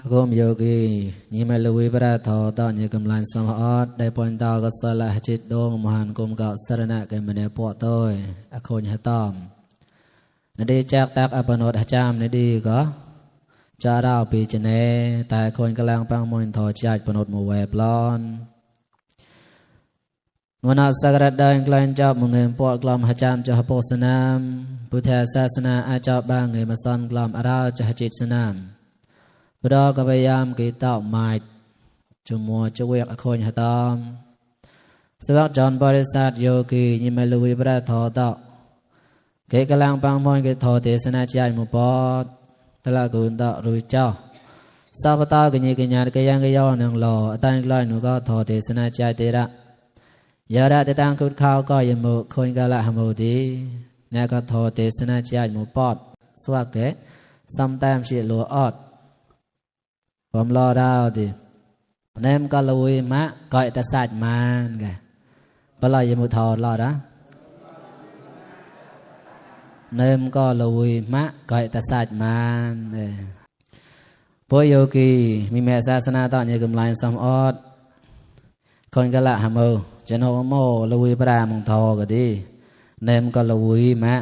Gom yogi nyima lui para tho ta như cầm lan sam ot dai pon ta ko sala hachit dong mohan kum ka sarana ke mane po toy akhon hatam nadi chak tak apanot hacham nadi ko cha rao pi chane tai khon kalang pang mon tho chaj panot mo we plon ngona sagarat dai klein jap mungem po klom hacham cha po sanam putha sasana a cha ba nge masan klom ara cha hachit sanamบดก็พยายามกีตาไม้จุมัวจะเวกอคอยหตามสวักจอนบริษัทโยกียิมลุยประทอตะเกกำลังปังมอนเกทอเทศนาใจมุปอดตละกุนตะรุยเจ้าสาวตากิญกิญญาเกยังเกยอนังรอตันกลอยหนูก็ทอเทศนาใจเตระยาระเตตังคุดข้าวก็ยมุคนกะละหมุดีเนี่ยก็ทอเทศนาใจมุปอดสวักเกซัมแตมชิลัวออดผมรอดาวดิเนมก็ลุยมะก่อยตะสัดมันไงปลอยมุทอรอดนะเนมก็ลุยมะก่อยตะสัดมันพวกโยกีมีแม่ศาสนาต่อเนื่องกำลังสมอดคนก็ละหามจะโนโมลุยปรามงทอก็ดีเนมก็ลุยมะ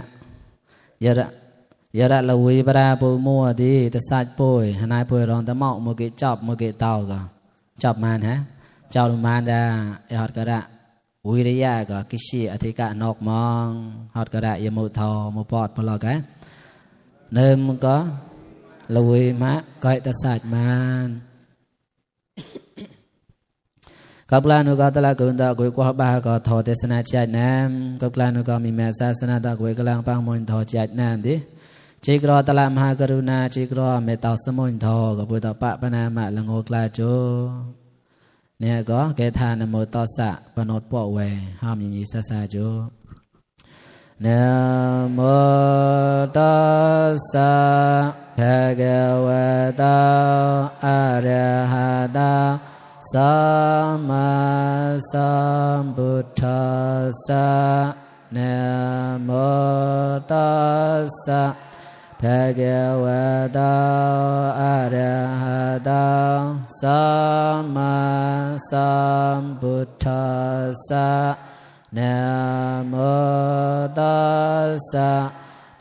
ยาระลุยปราปูมัวดีแต่สัตว์ป่วยหนายป่วยรองตะเมาโมกิจับโมกิเตาก็จับมันฮะเจ้าลุมานดาฮอดกระวิริยะก็กิชิอธิกะนอกมองฮอดกระยมุทอโมปอดพลอกะเนิมก็ลุยมะก้อยแต่สัตว์มันกับลานุก็ตะละกุนตะกุยกว่าบาก็ทอเทศนาจัดน้ำกับลานุก็มีแม่ศาสนาตะกุยกำลังปังมนทอจัดน้ำดิจิกรอตละมหากรุณาจิกรอเมตตาสมุนทอกับพุทธปะปนามะละโงกลาโจเนี่ยก็เกทานโมตสะปนดปอเวห้ามยิสสะโจนะโมตัสสะภะคะวะโตอะระหะโตสัมมาสัมพุทธัสสะนะโมตัสสะภะคะวะโตอะระหะโตสัมมาสัมพุทธัสสะนะโมตัสสะ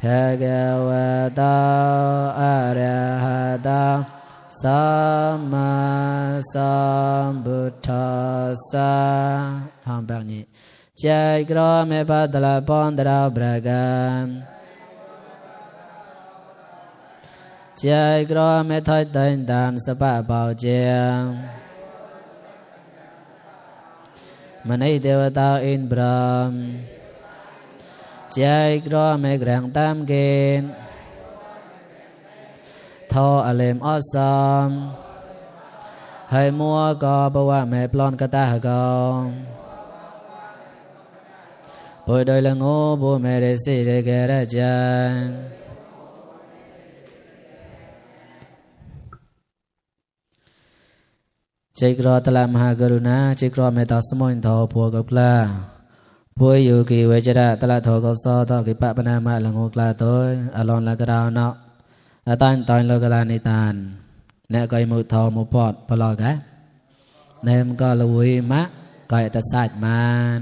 ภะคะวะโตอะระหะโตสัมมาสัมพุทธัสสะห้ามแบบนี้ใจกรอเมปัตตะปอนตะบรกันใจกรอเมทัยตันตามสปะเบาเจียงมณีเทวตาอินบรมใจกรอเมแกรงตามเกณฑ์ทออเลมอสามให้มัวก็บว่าแม่ปลอนกะตาหกองป่วยโดยละงูบุเมเรสิเดเกระจังจิกรอตละมหากรุณาจิกรอเมตตาสมุนทอพัวกับกลาป่วยอยู่กีเวจระตละทอกสอตอกิปะปนามะละงูกลาโตยอลอนละกราวเนาะอาตันตอนโลกลานิตานเนกอยมุทอมุปอดพลอกะเนมก็ลุยมะกอยตะสัดมัน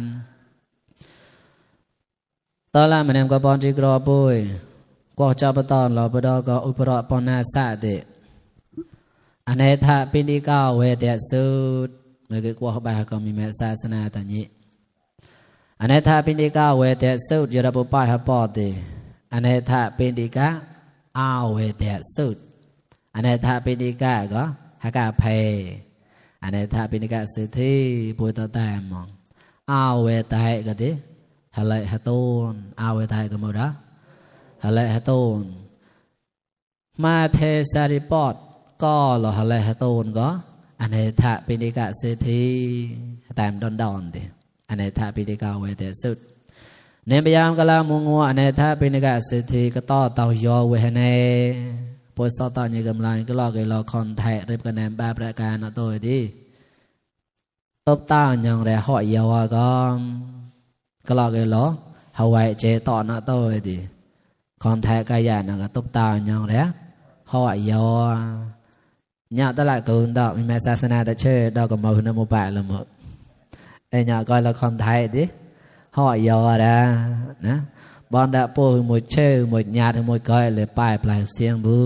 ตอนละมันเนมก็ปอนจิกรอปุยกว่าจะปตอนเราปดอก็อุปรปนาสะเดอเนธาปิณิกาเวเตสุดเมื่อกว่าบาก็มีแม่ศาสนาตอนนี้อเนธาปิณิกาเวเตสุดยระปุปายหปอดดิอเนธาปิณิกาอาเวเตสุดอเนธาปิณิกาก็หากาเพอเนธาปิณิกาสิทธิปุตตามองอาเวไตก็ดิหะเลหะตูนอาเวไตก็หมดละหะเลหะตูนมาเทสาริปอดก็หล่อหะเลหะตูนก็อเนธาปิณิกาสิทธิตามดอนๆดิอเนธาปิณิกาเวเตสุดเนมยามกะลามุงัวอเนธาปิณิกะสิทธิก็ต่อเตายอเวหเนปอยสอตอนี่กำลังก็ลอกให้รอคอนแทเรียบกันแนมบาประการเนาะตัวดิตบตาอย่างแรหอยยาวก็ลอกให้รอเฮาไว้เจต่อเนาะตัวดิคอนแทกายานะก็ตบตาอย่างแรหอยยาว ญาตะละกูนดอกมีแม่ศาสนาตะเชดอกก็มาหุ่นโมปะละหมดไอ้ญาก็ละคนไทยดิห่อยอดานะบอนดะโปหมดเชื่อหมดญาติหมดก้อยเลยป้ายปลายเสียงบู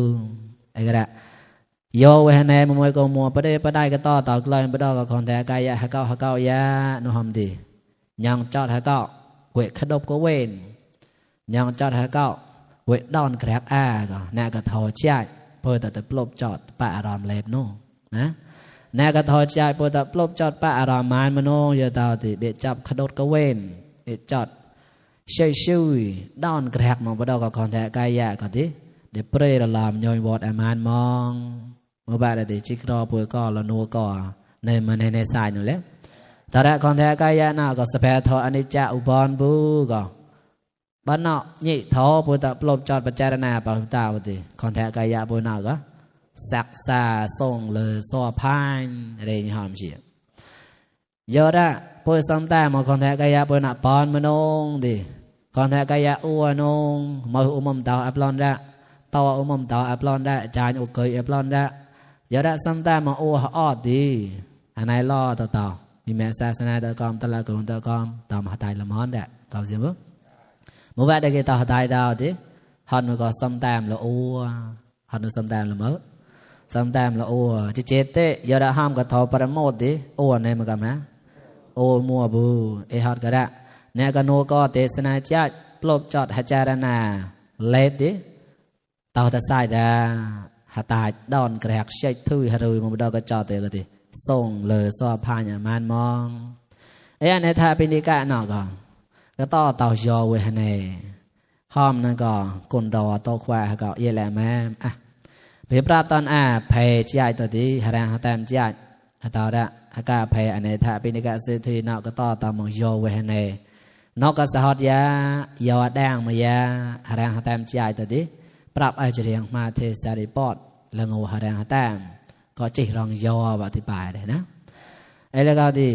ไอ้ก็ได้โยเวหนมวยก็มัวประเดี๋ยวประได้ก็ต่อเลยประดอกก็คนแต่กายะฮะเก้ายะนุหอมดียังจอดฮะเก้าเวขดบก็เวนยังจอดฮะเก้าเวดอนกระอาก็น่าก็ทอใจเพื่อแต่ปลบจอดปะอารามเล็บนู่นะน่าก็ทอใจเพื่อแต่ปลบจอดปะอารามมานมโนเยอะตาติเดจับขดบก็เวนเดจอดชิวดอนกระหักมองประดอกก็คนแต่กายะก็ทีเดเปรย์ละลามย่อยวอดอามานมองเมื่อบ่ายติจิกรอปุยก็ละนัวก็ในมันในสายนู่นแหละแต่ละคนแต่กายะน่าก็สเปรทออนิจจอุปนบูก็บ้านนอกนี่ทอปุยตะปลบจอดปัจจารณาปะหุตาวติคนแต่กายะปุยนอกก็ศักษาส่งเลยสอบพานอะไรอย่างหอมเฉียเยอะละปุยซ้ำแต่มาคนแต่กายะปุยน่ะปอนมนงดิคนแต่กายะอ้วนงมาอุมมตาอัปลอนละตาวอุมมตาอัปลอนละจานอุกเกยอัปลอนละยาดะซ้ำแต่มาโอ้ฮอดดีอันไหนล่อต่อมีแม่ศาสนาตะกอมตะละกงตะกอมตามหาตายละมอนแดะตามเสียบ่เมื่อวานได้ต่อหาตายดาวติฮอดมันก็ซ้ำแต่ละโอ้ฮอดซ้ำแต่ละมื้อซ้ำแต่ละโอ้จิเจเตยาดะห้ามก็ทอปรโมทดิโอ้ในมันก็นะโอ้มัวบูเอฮอดก็ได้แนกโนก็เทศนาจัดปลบจอดหจารณาเลดดิต่อตะสายดาหาตายดอนกระหักเช็ดทุยฮารุยมันดอกก็จอเตก็ติส่งเลยสอบพานอย่างมันมองไอ้อันในท่าปิณิกะนอกก็ต่อเต่ายอเวหเนห้อมนั่นก็กุนดอโตควายก็เยแหละแม่อ่ะเพียบราตอนเพยใจตัวที่หาแรงหาแต้มใจต่อละหากาเพยอันในท่าปิณิกะเศรษฐีนอกก็ต่อตามยอเวหเนนอกก็สหดยายอแดงมายาหาแรงหาแต้มใจตัวที่ปรับอาจเรียงมาเทสาริปอดแล้วงูหาแรงหาแต้มก็จิรองยออธิบายเลยนะไอ้แล้วก็ดี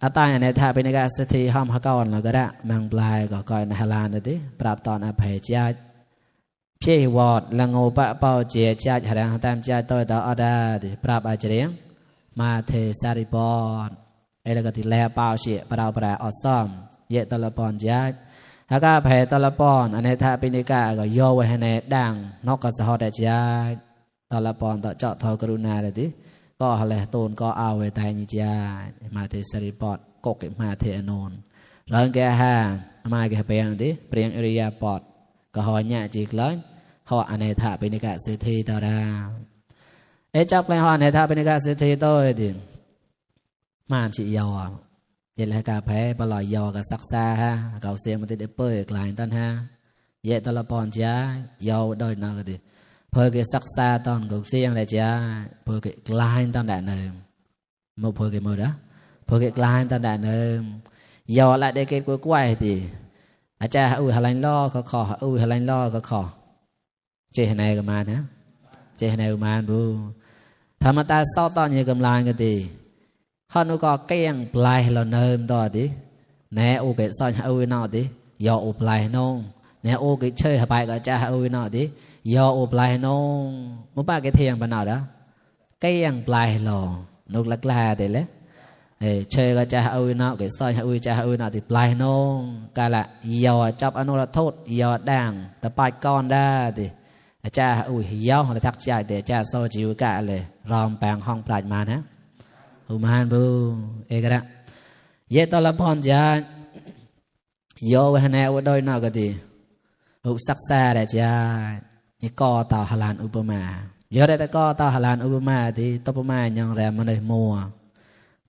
อาตายในท่าเป็นการสถิห้ามฮักก่อนแล้วก็ได้มังปลายก็ก่อยในฮาลานตัวปรับตอนอภัยใจเพียวอดแล้วงูปะเป่าเจียใจหาแรงหาแต้มใจตัวต่ออดาดีปรับอาจเรียงมาเทสาริปอดไอ้แล้วก็ดีแลเป่าเสียปราปราอดซ้อมเยตละปอนใจหากาแผ่ตละปอนอันในท่าปิณิกาก็ย่อไว้ให้ในดังนอกก็สะฮอดใจตละปอนต่อเจาะทอกรุณาเลยทีก็อะไรตูนก็เอาไว้ตายนิจามาเทสริปอดกกมาเทอนนเรื่องแกฮะมาแกเปลี่ยนทีเปลี่ยนอริยาปอดก็หอยเนี่ยจีกเลยหออันในท่าปิณิกาเศรษฐีต่อดาจับเลยหอในท่าปิณิกาเศรษฐีต่อดิมาจิยอเยลกาแพ้ปลอยยอกับซักซาฮะเก่าเสียงมันติดเปื่อยกลายต้นฮะเยตละปอนจ้ายอโดยนากติเพื่อเกซักซาตอนกับเสียงเลยจ้าเพื่อเกกลายตอนแดนเนิมมาเพื่อเกมือนะเพื่อเกกลายตอนแดนเนิมยอละเด็กเกกกล้วยติอาจารย์ฮัลันล้อก็ขอฮัลันล้อก็ขอเจหนายก็มานะเจหนายก็มาบูธรรมตาเศร้าตอนนี้กำลังกันติข้านุก็เกี่ยงปลายเราเนิมต่อดิแนโอเกซอยเอาไว้นอดิยอโอปลายนงแนโอเกเชยไปก็จะเอาไว้นอดิยอโอปลายนงมุป้าเกเทียงปนอดะเกี่ยงปลายเรานุกลักลาเดี๋ยวเลยเชยก็จะเอาไว้นอเกซอยเอาไว้จะเอาไว้นอดิปลายนงกาละยอจับอนุรัตโทษยอด่างแต่ปลายก้อนได้ดิจะเอาไว้ยอเลยทักใจเดี๋ยวจะโซจิวกะเลยรอมแปลงห้องปลายมานะอุมานบูเอกระเยตละพรจานโยเวหเนวโดยนอกติอุสักษาเดจานี่ก็ต่อฮลานอุปมาเยอะได้แต่ก็ต่อฮลานอุปมาที่ตปมายังแรมมันเลยมัว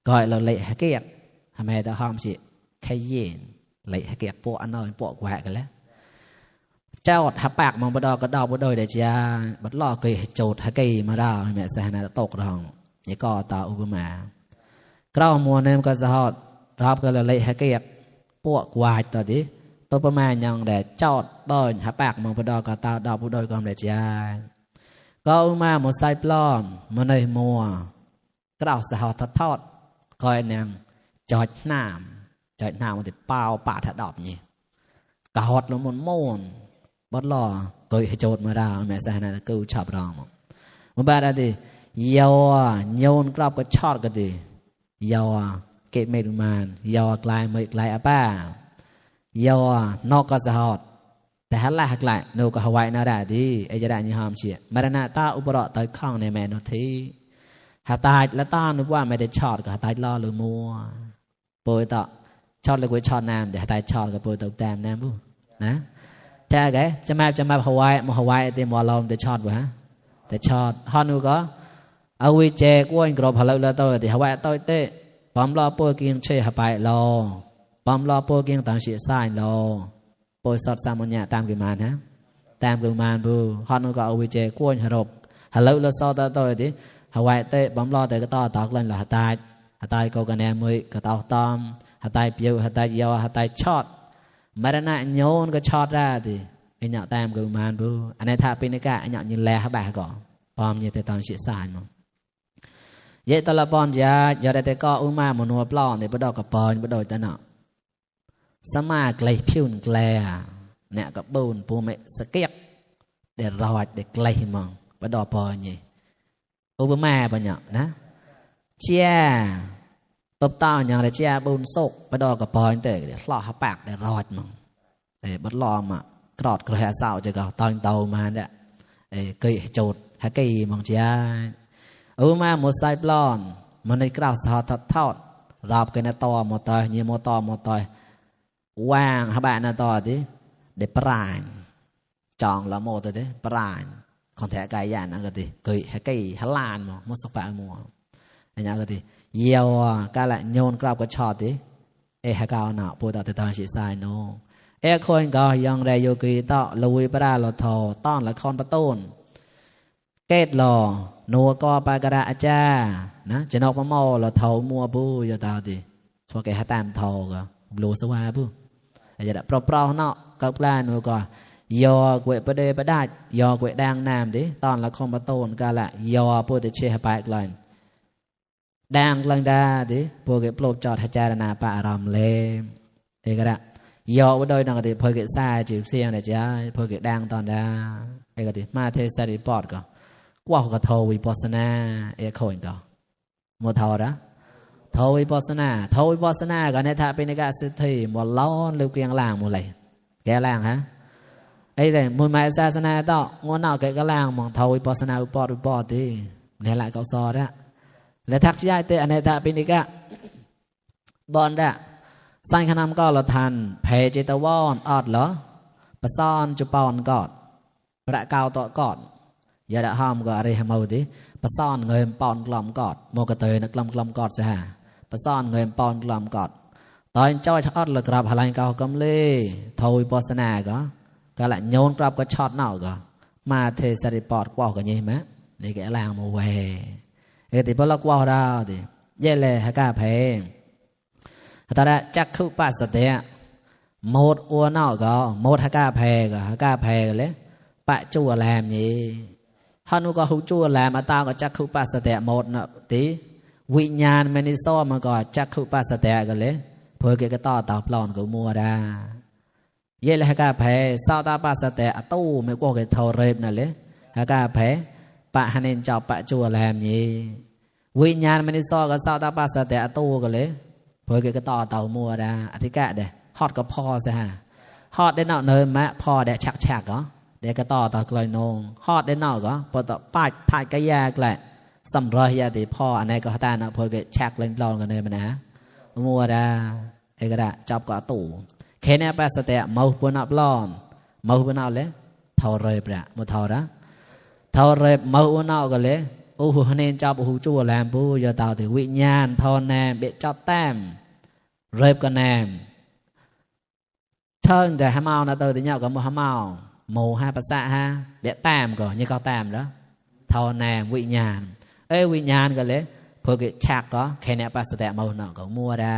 ก่อยเราเละเกียกทำไมตาห้อมสิแค่เย็นเละเกียกปวดน้อยปวดแหวกกันแล้วเจ้าทับปากมองบดอกระดอกบดโดยเดจาบัดล่อเกยโจดฮะเกยมาได้แม่สหนาตกรองนี่ก็ต่ออุปมากล้าวมัวเนมก็จะหอดรับก็เลยให้เกียกปวกวายต่อดิตัวประมาณยังแดดจอดบ่อยหาปากมองพดอกตาดอกผู้โดยกรรมเดชยาก็อุมาหมดไซปล้อมมันเลยมัวกล้าวสะหอดทอดคอยนางจอดน้ำมันติดเปล่าป่าถัดดอกนี่กระหดลงมันม่วนบดล่อเกยให้โจดมาดาวแม่สหนาตะกูชอบรองมันบ้าได้ดิ ยอโยนกรอบก็ชอดก็ดียอเกตเมดุมานยอกลายไม่กลายอาป้ายอนอกก็สะฮอดแต่ฮัลละฮักละโนก็หวายนาได้ดีไอจะได้ยิหอมเชียมรณะตาอุปรต่อยข้องในแม่นทีหาตายแล้วตานึกว่าไม่ได้ชอดก็หาตายล่อหรือมัวโปรยต่อชอดเลยกูชอดน้ำแต่หาตายชอดก็โปรยตกแต้มน้ำบุนะใช่ไงจะมาหวายมาหวายเต็มวอลล์ได้ชอดบ่ฮะแต่ชอดฮอนูก็เอาวิเจกวนกรอบพลังแล้วตัวแต่หวายตัวเตะปอมรอโปรกินเชื่อหาไปรอปอมรอโปรกินต่างเสียสายรอโปรยสอดสามมันเนี่ยตามกี่มันฮะตามกี่มันบูฮอนูก็เอาวิเจกวนหรบฮัลโหลแล้วสอดตัวดิหวายเตะปอมรอแต่ก็ต่อตอกเล่นหล่อหาตายก็กันแนมือก็ต่อตอมหาตายเปียวหาตายยาวหาตายชอดมรณะโยนก็ชอดได้ดิไอหยาตามกี่มันบูอันนี้ถ้าเป็นกะไอหยายินแลหาบ่าก่อนปอมเนี่ยแต่ตอนเสียสายมั้งเยตละปอนยาได้แต่ก็อุ้มาหมนัวปล้อในประดอกกระปอนประดอยตะเนาะสมาไกลพิ้วแกลเนี่ยกับบูนปูเมสเก็บเด็ดรอดเด็ดไกลมองประดอปอนยี่อุปมาปะเนี่ยนะเชี่ยตบต้าอย่างไรเชี่ยบูนโศกประดอกกระปอนเตะเด็ดหล่อหับปากเด็ดรอดมองบัดลอมอ่ะกรอดกระแหเศร้าจะก็ตอนเตามาเนี่ยเกยโจดฮะเกยมองเชี่ยมาหมดไซปลอนมันในกราสทอดทอดราบกันในต่อหมดต่อยยี่หมดต่อหมดต่อยว่างหาบ้านในต่อดิเด็ดปราณจองละโมตัวดิปราณของแท้กายยานนั่นก็ดิเกยฮะเกยฮะลานมดสปามัวอันนี้ก็ดิเยี่ยวกาละโยนกราบก็ชอดดิฮะกาวหนาปูต่อแต่ตอนสีสายโนคนก็ยังได้โยกีต่อลุยปราลทอต้อนละครประตูนเกตหล่อนัวก็ปากระดาอาจารย์นะจะนอกมะม่วเราเท่ามัวบูอย่าตาดิพอแกหาตามทอก็บลูสวาบูอาจจะเปล่าๆเนาะกับกลานนัวก็ยอเกวประเดประดายอเกวดังน้ำดิตอนละครประตูนก็ละยอพูดแต่เชื่อไปกลอนดังกลางดาดิพวกแกปลุกจอดหาจารณาปะรำเลก็ได้ยอว่าโดยนักติพอแกซาจีบเสียงเนี่ยจ้าพอแกดังตอนดาก็ติมาเทสติปอดก็ว่าเขาทวิปัสสนาคนก็หมดทอละทวิปัสสนาก็ในท่าเป็นในการสิทธิหมดล้อนเร็วเกียงล่างหมดเลยแกล่างฮะไอ้เลยมวยไม้ศาสนาต่องอนเอาแกก็ล่างมองทวิปัสสนาอุปอดดิเนี่ยแหละเขาสอนละและทักย้ายเตะในท่าเป็นในการบอลละสังขนามก็ละทันแพเจตวอนออดเหรอประซอนจุปอนกอดประกาวต่อกอดยาดะห้ามก็อะไรหามาดิปะซ่อนเงินปอนกล่อมกอดโมกเตยนักกล่อมกอดเสียปะซ่อนเงินปอนกล่อมกอดตอนเจ้าชอดเลยกราบพลังเก่ากำเล่ทวิปัสสนาก็ละโยนกราบก็ชอดเน่าก็มาเทสริปอดกว่ากันยังไหมนี่แกล่างมาเวติพอละกว่าเราดิเย่เลยฮักกาเพงแต่ละจักขุปัสสติหมดอัวเน่าก็หมดฮักกาเพก็ฮักกาเพเลยปะจั่วแลมยี่ฮานุก็หูจั่วแลมมาตาก็จักขุปัสสติหมดนะตีวิญญาณมันนิซ้อมันก็จักขุปัสสติกันเลยเพื่อเกี่ยวกับต่อตาปลอนก็มัวได้เย่เลยฮักกาเพสาวตาปัสสติตู้ไม่กลัวกับเท่าเร็บนั่นเลยฮักกาเพปะฮันเนนเจ้าปะจั่วแลมยี่วิญญาณมันนิซ้อกับสาวตาปัสสติตู้กันเลยเพื่อเกี่ยวกับต่อเต่ามัวได้อธิกะเด้ฮอดกับพ่อซะฮะฮอดได้เนาะเนินมะพ่อได้ชักก็เด็กก็ต่อตากลอยนงฮอดได้เนาะก็พอต่อป้ายถ่ายกระยากแหละสำรอยยาติพ่ออันไหนก็ตาเนาะเพื่อเกี่ยวชักเล่นปลอนกันเลยมันนะมัวได้ก็ได้จับกับตู่แค่นี้ปัสสติเมาปนอับล้อมเมาปนอับเลยเท่าไรประมุเท่าละเท่าไรเมาปนอับกันเลยโอ้โหเนนจับโอ้โหจั่วแลมปูอย่าต่อถึงวิญญาณทอนแนมเบ็ดจับแต้มเริบกันแนมเชิงแต่ฮามานะตัวที่เนี่ยก็มัวฮามาโมฮาภาษาฮะเบ็ดแต้มก่อนนี่ก็แต้มแล้วทอนแนมวิญญาณวิญญาณกันเลยเพื่อกิชักก็แค่นี้ปัสสติเมาเนาะก็มัวได้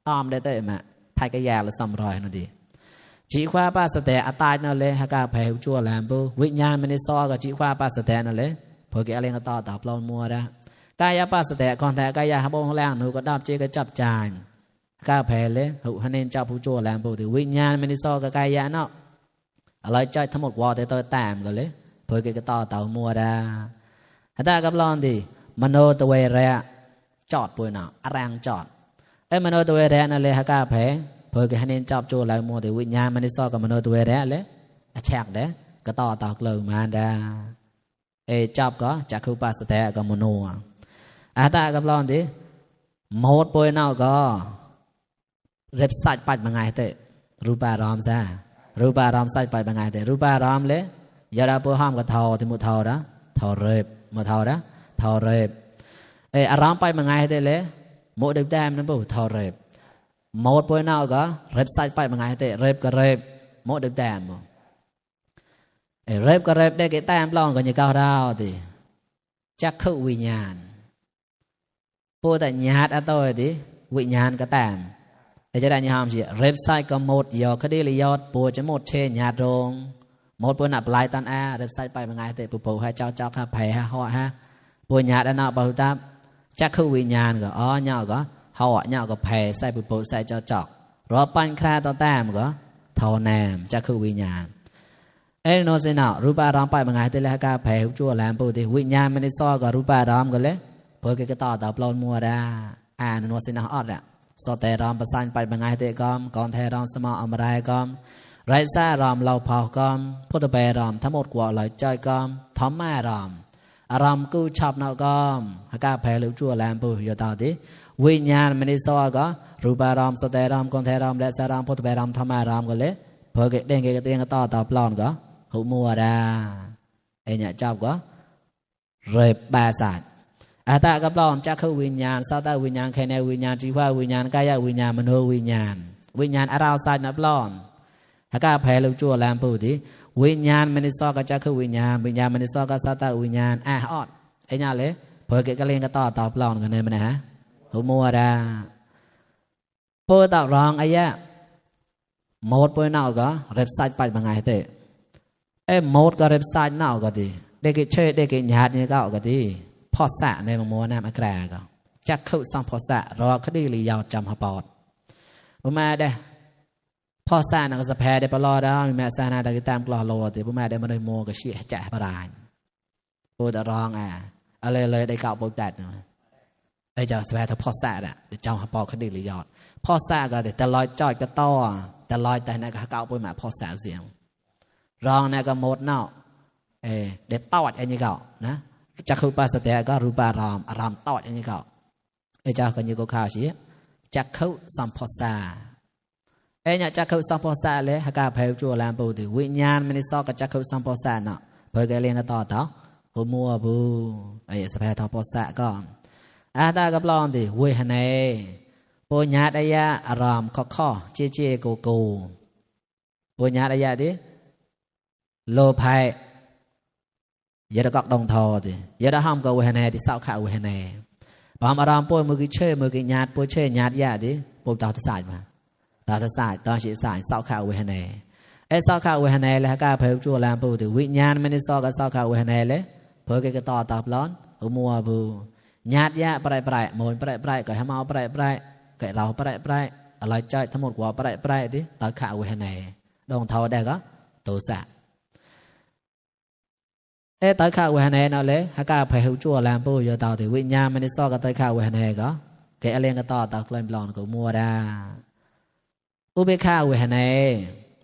ต้อมได้เตะมาไทยก็ยาละซ้ำรอยนั่นดีจีควาปัสสติอัตายนั่นเลยฮักกาเพลจั่วแลมปูวิญญาณมันในซ้อก็จีควาปัสสตินั่นเลยพอเกี่อะไรก็ต่อตาปลอนมัวได้กายปัสสติก่อนแต่กายฮับบงแรงหนูก็ดับเจก็จับจานก้าแพ้เลยหุฮันเนนเจ้าผู้โจแลมปูถือวิญญาณมันในซ้อก็กายเนาะอะไรใจทั้งหมดวอแต่ตัวแต้มกันเลยพอเกี่ก็ต่อเต่ามัวได้ หตากับลอนดิมโนตเวระจอดปุยน่ะอรังจอดมโนตเวระนั่นเลยหากาแผเพื่อให้เน้นจับโจหลายมัวแต่วิญญาณมันได้ซ้อกับมโนตเวระเลยแฉกเด้ก็ต่อตอกเลยมาดาจับก็จักขุปัสสติกับมโนตากับลอนดิหมดปุยน่ะก็เร็บสัตว์ปัดบางไงเตะรูปารามซะรูปารามสัตว์ปัดบางไงเตะรูปารามเลยยาดาปุห้ามกับเทาที่มุเทานะเทาเร็บมุเทานะเทาเร็บอารามไปบางไงเตะเลยหมดเด็กแดมนั่นปุ๊เทาเร็บหมดปุยน่ะก็เร็บสัตว์ไปบางไงเตะเร็บก็เร็บหมดเด็กแดมเร็บก็เร็บได้กี่แต้มปลองกันยี่ก้าวดาวดิจักขุวิญญาณปูแต่ญาติอัตโตดิวิญญาณก็แต้มจะได้ยังหามสิเร็บไซก็หมดยอคดีลิยอดปูจะหมดเชนญาติโรงหมดปูนับลายตันเร็บไซไปเป็นไงแต่ปูให้เจ้าข้าแผ่ห่อฮะปูญาติอันนั้นปูตามจักขุวิญญาณก็เนาะก็ห่อเนาะก็แผ่ใส่ปูใส่เจ้าจอกรอปันคราตอนแต้มก็ทอแนมจักขุวิญญาณโนสินะรูปารามไปเป็นไงแต่ละกาแผ่จั่วแหลมปูติวิญญาณมันได้ซ้อกับรูปารามกันเลยเพื่อก็ต่อปลอนมัวได้โนสินะออดอะสอแต่รามประสานไปบางไงเตะกอมก่อนแทรามสมออมรายกอมไรซ่ารามเราเผากอมพุทธเบรามทั้งหมดกว่าลอยใจกอมทอมแม่รามอารามกู้ชอบนากอมหากาแผ่หรือจั่วแหลมปูอยู่ต่อที่วิญญาณมันได้ซ้อก็รูปารามสอแต่รามก่อนแทรามและสารามพุทธเบรามทอมแม่รามกันเลยเพื่อเด้งเกเตียงก็ต่อปลอนก็หูมัวได้เนี่ยเจ้าก็เร็บบาศาสตากับลอมจักขุวิญญาณสาวตาวิญญาณแค่ในวิญญาณจีวาวิญญาณกายวิญญาณมโนวิญญาณอาราวศาสตร์นับลอมหากาแผ่ลูกจั่วแลมปูดิวิญญาณมันได้ซ้อกับจักขุวิญญาณมันได้ซ้อกับสาวตาวิญญาณออดเนี่ยเลยเพื่อเกิดกระเลงก็ต่อปลอนกันเลยมันนะหูมัวได้ปูตอกรองอายะหมดปูน่าก็เร็บไซด์ไปบางไงเตะหมดก็เร็บไซด์น่าก็ดีเด็กเชยเด็กหยาดนี่ก็ดีพอสะในมัวน้ำอักราก็จักขุสังพอสะรอคดีลียาวจำหปอดผมมาได้พอสะนักสแพได้ปลอดมีแม่สานาตะกิตามกลอโลติผมมาได้มาได้โมกเชี่ยแจ่ปรานปูตะรองอะไรเลยได้เก่าปูตัดเจ้าสแพทพอสะอ่ะจำหปอดคดีลียาวพอสะก็แต่ลอยจอยก็ต่อแต่ลอยแต่ในเก่าปูมาพอสะเสียงรองในก็หมดเนาะเด็ดตอดอันนี้เก่านะจักขุปัสสติก็รูปารามอารามตอดอันนี้เก่าเจ้ากันอยู่ก็ข่าวสิจักขุสัมโพสาเนี่ยจักขุสัมโพสาเลยหากาแผ่จั่วแลมปูติวิญญาณมันได้ซ้อกับจักขุสัมโพสาเนาะเพื่อการเรียนกันต่อหัวมัวบูสภาทอโพสาก็ตากับลองติวิหเนปุญญาตายะอารามข้อเจโกปุญญาตายะดิโลภัยยาดกักดองทอติยาดห้ามกับเวหเนติสาวข่าวเวหเนปามอารามป่วยมือกิเช่มือกิญาติป่วยเช่ญาติยาติปุ่มตาทศายมาตาทศายตาเฉยสายสาวข่าวเวหเนสาวข่าวเวหเนเลยฮะก้าเผยจั่วแลมปูติวิญญาณมันได้ซ้อกับสาวข่าวเวหเนเลยเผยกันต่อปล้อนหัวมัวบูญาติยาปลายมนปลายก็ให้มาปลายก็เราปลายอะไรใจทั้งหมดกว่าปลายติตาข่าวเวหเนดองทอได้ก็โตสะตายข้าวเวหเนนั่นเลยหากาแผ่หัวจั่วแลมปูอยู่ต่อถึงวิญญาณมันได้ซ้อกับตายข้าวเวหเนก็เกอเลียงก็ต่อเคลื่อนปลอนก็มัวได้อุเบกขาเวหเน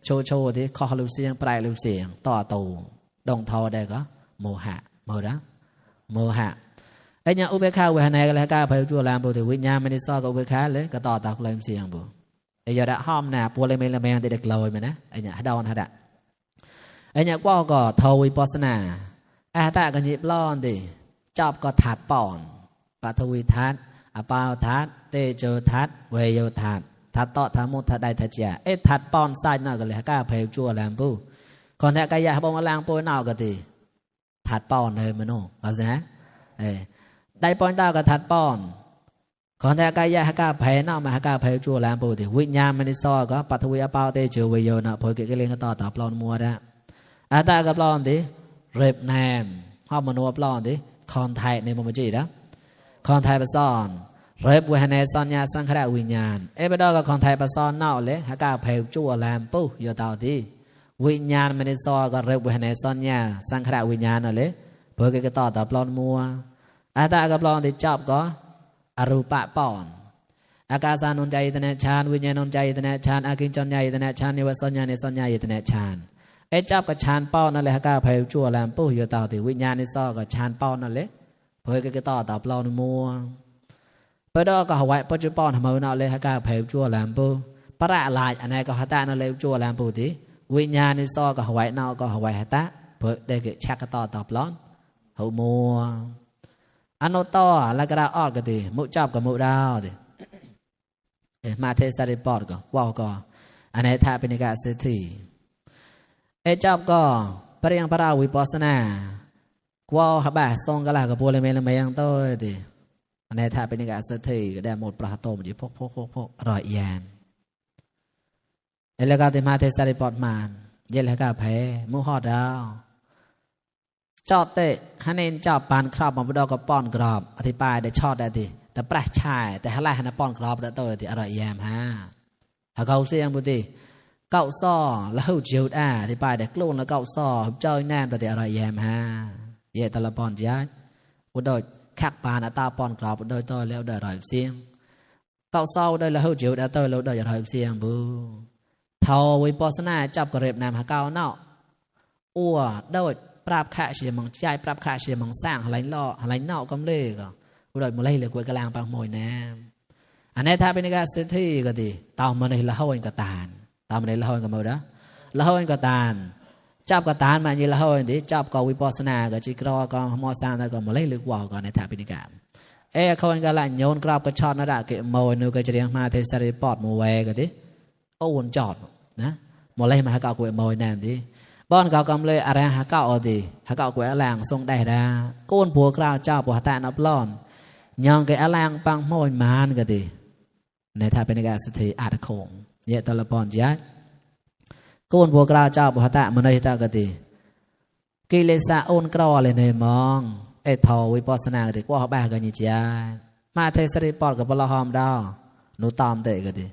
โชที่ข้อลูกเสียงปลายลูกเสียงต่อตูดองทอได้ก็โมหะโมหะเนี่ยอุเบกขาเวหเนก็เลยหากาแผ่หัวจั่วแลมปูถึงวิญญาณมันได้ซ้อกับอุเบกขาเลยก็ต่อเคลื่อนเสียงบุอย่าได้ห้อมหน้าปัวเลยไม่ละแมงติดเด็กลอยมันนะเนี่ยดอนฮะดะเนี่ยก็ทวิปัสสนาตากันยิบล้อนดิจอบก็ถัดป่อนปัทวีทัดอปาวทัดเตโจทัดเวโยทัดทัดต่อทามุทัดได้ทัดเจียถัดป่อนใส่หน้ากันเลยก้าเพลจั่วแลมปูก่อนแท้กายาบงอลางปูนาวกันดิถัดป่อนเลยมันโน่ก็ใช่ไหมได้ป่อนตาก็ถัดป่อนก่อนแท้กายาก้าเพลนาวมาก้าเพลจั่วแลมปูดิวิญญาณมันได้ซ้อก็ปัทวีอปาวเตโจเวโยนะพอเกิดเรื่องต่อปลอนมัวได้ตากับปลอนดิเร็บแนมห้ามโนปลอนดิคอนไทยในมุมจีนะคอนไทยประสอนเร็บเวหเนสัญญาสังขารวิญญาณไปดอกับคอนไทยประสอนเน่าเลยหากาเพลจั่วแลมปูอยู่ต่อที่วิญญาณมันได้ซ้อกับเร็บเวหเนสัญญาสังขารวิญญาณนั่นเลย เพื่อก็ต่อปลอนมัวอาตากับปลอนที่จับก็อรูปะป้อนอากาศานนใจตนะฌานวิญญาณนใจตนะฌานอากินจรญาตนะฌานนิวสัญญานิสัญญาตนะฌานไอ้จับกับฌานป้อนนั่นแหละก็เพลจั่วแลมปูอยู่ต่อที่วิญญาณนิซ้อกับฌานป้อนนั่นแหละเพื่อก็ต่อปลอนมัวเพื่อดอกก็หวยปัจจุบันทำเอานั่นเลยก็เพลจั่วแลมปูประหลาดอันไหนก็หัตถ์นั่นเลยจั่วแลมปูที่วิญญาณนิซ้อก็หวยนั่นก็หวยหัตถ์เพื่อได้ก็ชักก็ต่อปลอนหูมัวอันโนต่อแล้วก็ได้ออดก็ดีมุจับกับมุดาวดิมาเทสริปอดก็ว้าวก็อันไหนถ้าเป็นการเสียทีจับก็ปริยังปราวิปัสสนาว้าวฮับะทรงก็ลากับโพลเมลเมยังโตดิอันไหนถ้าเป็นการเสียทีก็ได้หมดปราโตมจีพกรอยยานแล้วก็ที่มาเทสริปอดมานเย็นแล้วก็แพ้มุหอดาวจอดเตะฮันเองจอบปานครอบมาบดกับป้อนกรอบอธิบายได้ชอดได้ดีแต่ปราชายแต่ฮัลไลฮันป้อนกรอบได้ตัวที่อร่อยแยมฮะหากเขาเสียงบุตรีเก่าซ้อแล้วหูจิวดอธิบายได้กลุ่นแล้วเก่าซ้อเจ้าแนมตัวที่อร่อยแยมฮะเย่ตละป้อนย้ายบุตรคักปานตาป้อนกรอบโดยตัวแล้วได้อร่อยเสียงเก่าซ้อได้แล้วหูจิวได้ตัวแล้วได้อร่อยเสียงบูเท่าวิปัสสนาจับกระเร็บนำหาเก่าเนาะอ้วโดยปราบข่าเชียมังใจปราบข่าเชียมังสร้างอะไรล่ออะไรเน่ากำเล่ก็อุดรมาเลยเลยกวยกระลางปางมวยแนมอันนี้ถ้าเป็นการเสียที่ก็ดีตามมาในละห้อยกตานตามมาในละห้อยก็มาแล้วละห้อยกตานจับกตานมาอยู่ละห้อยดิจับก็วิปัสสนาก็จิกรอก็มอสานก็มาเลยเลยกว่าก็ในถ้าเป็นการเขาเป็นการละโยนกราบกระชอนนั่นแหละเกี่ยมวยนูก็จะเรียกมาเทสริปอดมวยก็ดิโอ้วนจอดนะมาเลยมาหาเก่ากวยมวยแนมดิบ้านเก่ากำเลยอะไรหาเก่าเอาดีหาเก่ากวยแรงทรงได้ดาโกนผัวกล้าวเจ้าผัวตานับล้อนยองแกแรงปังโมยมานก็ดีในถ้าเป็นการสถิอาตโขงเยตละปอนยัดโกนผัวกล้าวเจ้าผัวตามันในตาก็ดีกิเลสโอนกรอเลยในมองทอวิปัสสนาก็ดีกว่าบ้ากันยิ่งจ้ามาเทสริปอดกับปลาหอมดาวนูตามเตะก็ดี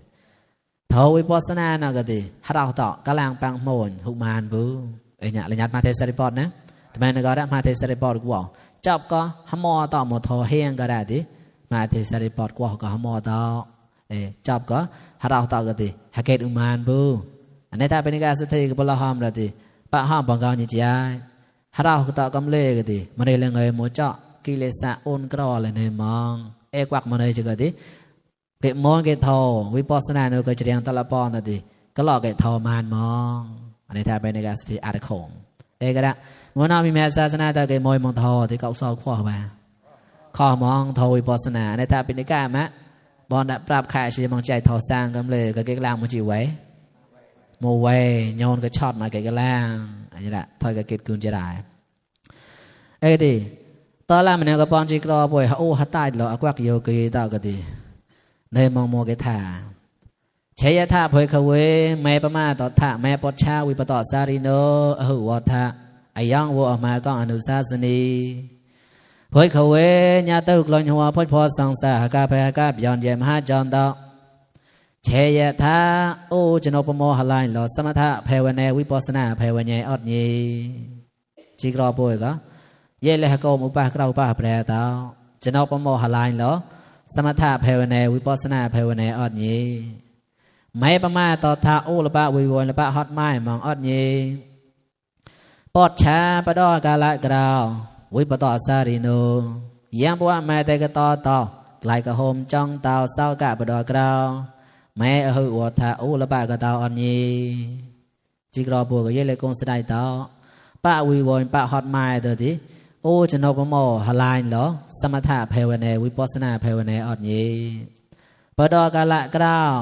ทอวิปัสสนานะก็ดีฮาราต่อกำลังปังโมนหุมานบูเนี่ยเลยยัดมาเทสริปอดนะทำไมนึกว่ามาเทสริปอดกูบอกจับก็หมอต่อหมดทอเฮียงก็ได้ดิมาเทสริปอดกูก็หมอต่อจับก็ฮาราต่อก็ดีฮักเกตอุมานบูอันนี้ถ้าเป็นการสุดท้ายก็ปลาหอมแล้วดิปะหอมบังกาจิตใจฮาราต่อกำเล่ก็ดีมันเลยเงยหมดเจาะกิเลสโอนกรอเลยในมองกวักมันเลยจะก็ดีเกตมองเกตทอวิปัสสนาเนก็จะเรียงตะละปอนนั่นดิก็หลอกเกตทอมานมองอันนี้ถ้าเป็นการสุดท้ายอาตโขงก็ได้งวน้ามีแม่ศาสนาแต่เกมวยมองทอที่เขาสอบข้อมาข้อมองทอวิปัสสนาในถ้าเป็นการมะบอลปราบข่าเชียมังใจทอสร้างกันเลยก็เกล้างมันจีไว้โมไว้โยนก็ช็อตมาเกล้างอันนี้แหละทอยก็เกตกุญจะได้ดีตอนแรกมันเนี่ยก็ปอนจีกรอป่วยเขาโอ้ฮัตตายหรออากวักโยกีตาก็ดีในมองโมเกธาเชยธาเผยขเวแม่ประมาต่อธาแม่ปชาวิปต่อสาริโนหุวัฏะอายังวัวออกมาก็อนุสาสนีเผยขเวญาตุกลอยหัวพ้นพอสังสารกาเพกาบย้อนเยมหาจอนดอกเชยธาโอจโนปโมหลายหลอสมถะเพวเนวิปัสสนาเพวเนอดยีจิกรอป่วยก็เยเลหะโกมุปะกราอุปะแปรตาจโนปโมหลายหลอสมถะเพวเนวิปัสสนาเพวเนอดยีไม่ประมาต่อทาโอละปะวิวนละปะฮอดไม้มองอดยีปอดชาปะดอกาละกราววิปต่อสาริโนยังบัวแม่แต่ก็ต่อไกลกระโหมจ้องเตาเศร้ากะปะดอกราวแม่หือวัวทาโอละปะก็เตาอดยีจิกรอบัวก็เยเลยกงสดายเตาปะวิวนปะฮอดไม้เดอดิโอจะนกโมหลายเหรอสมถะเพวเนวิปัสสนาเพวเนอดยีปะดอกาละกราว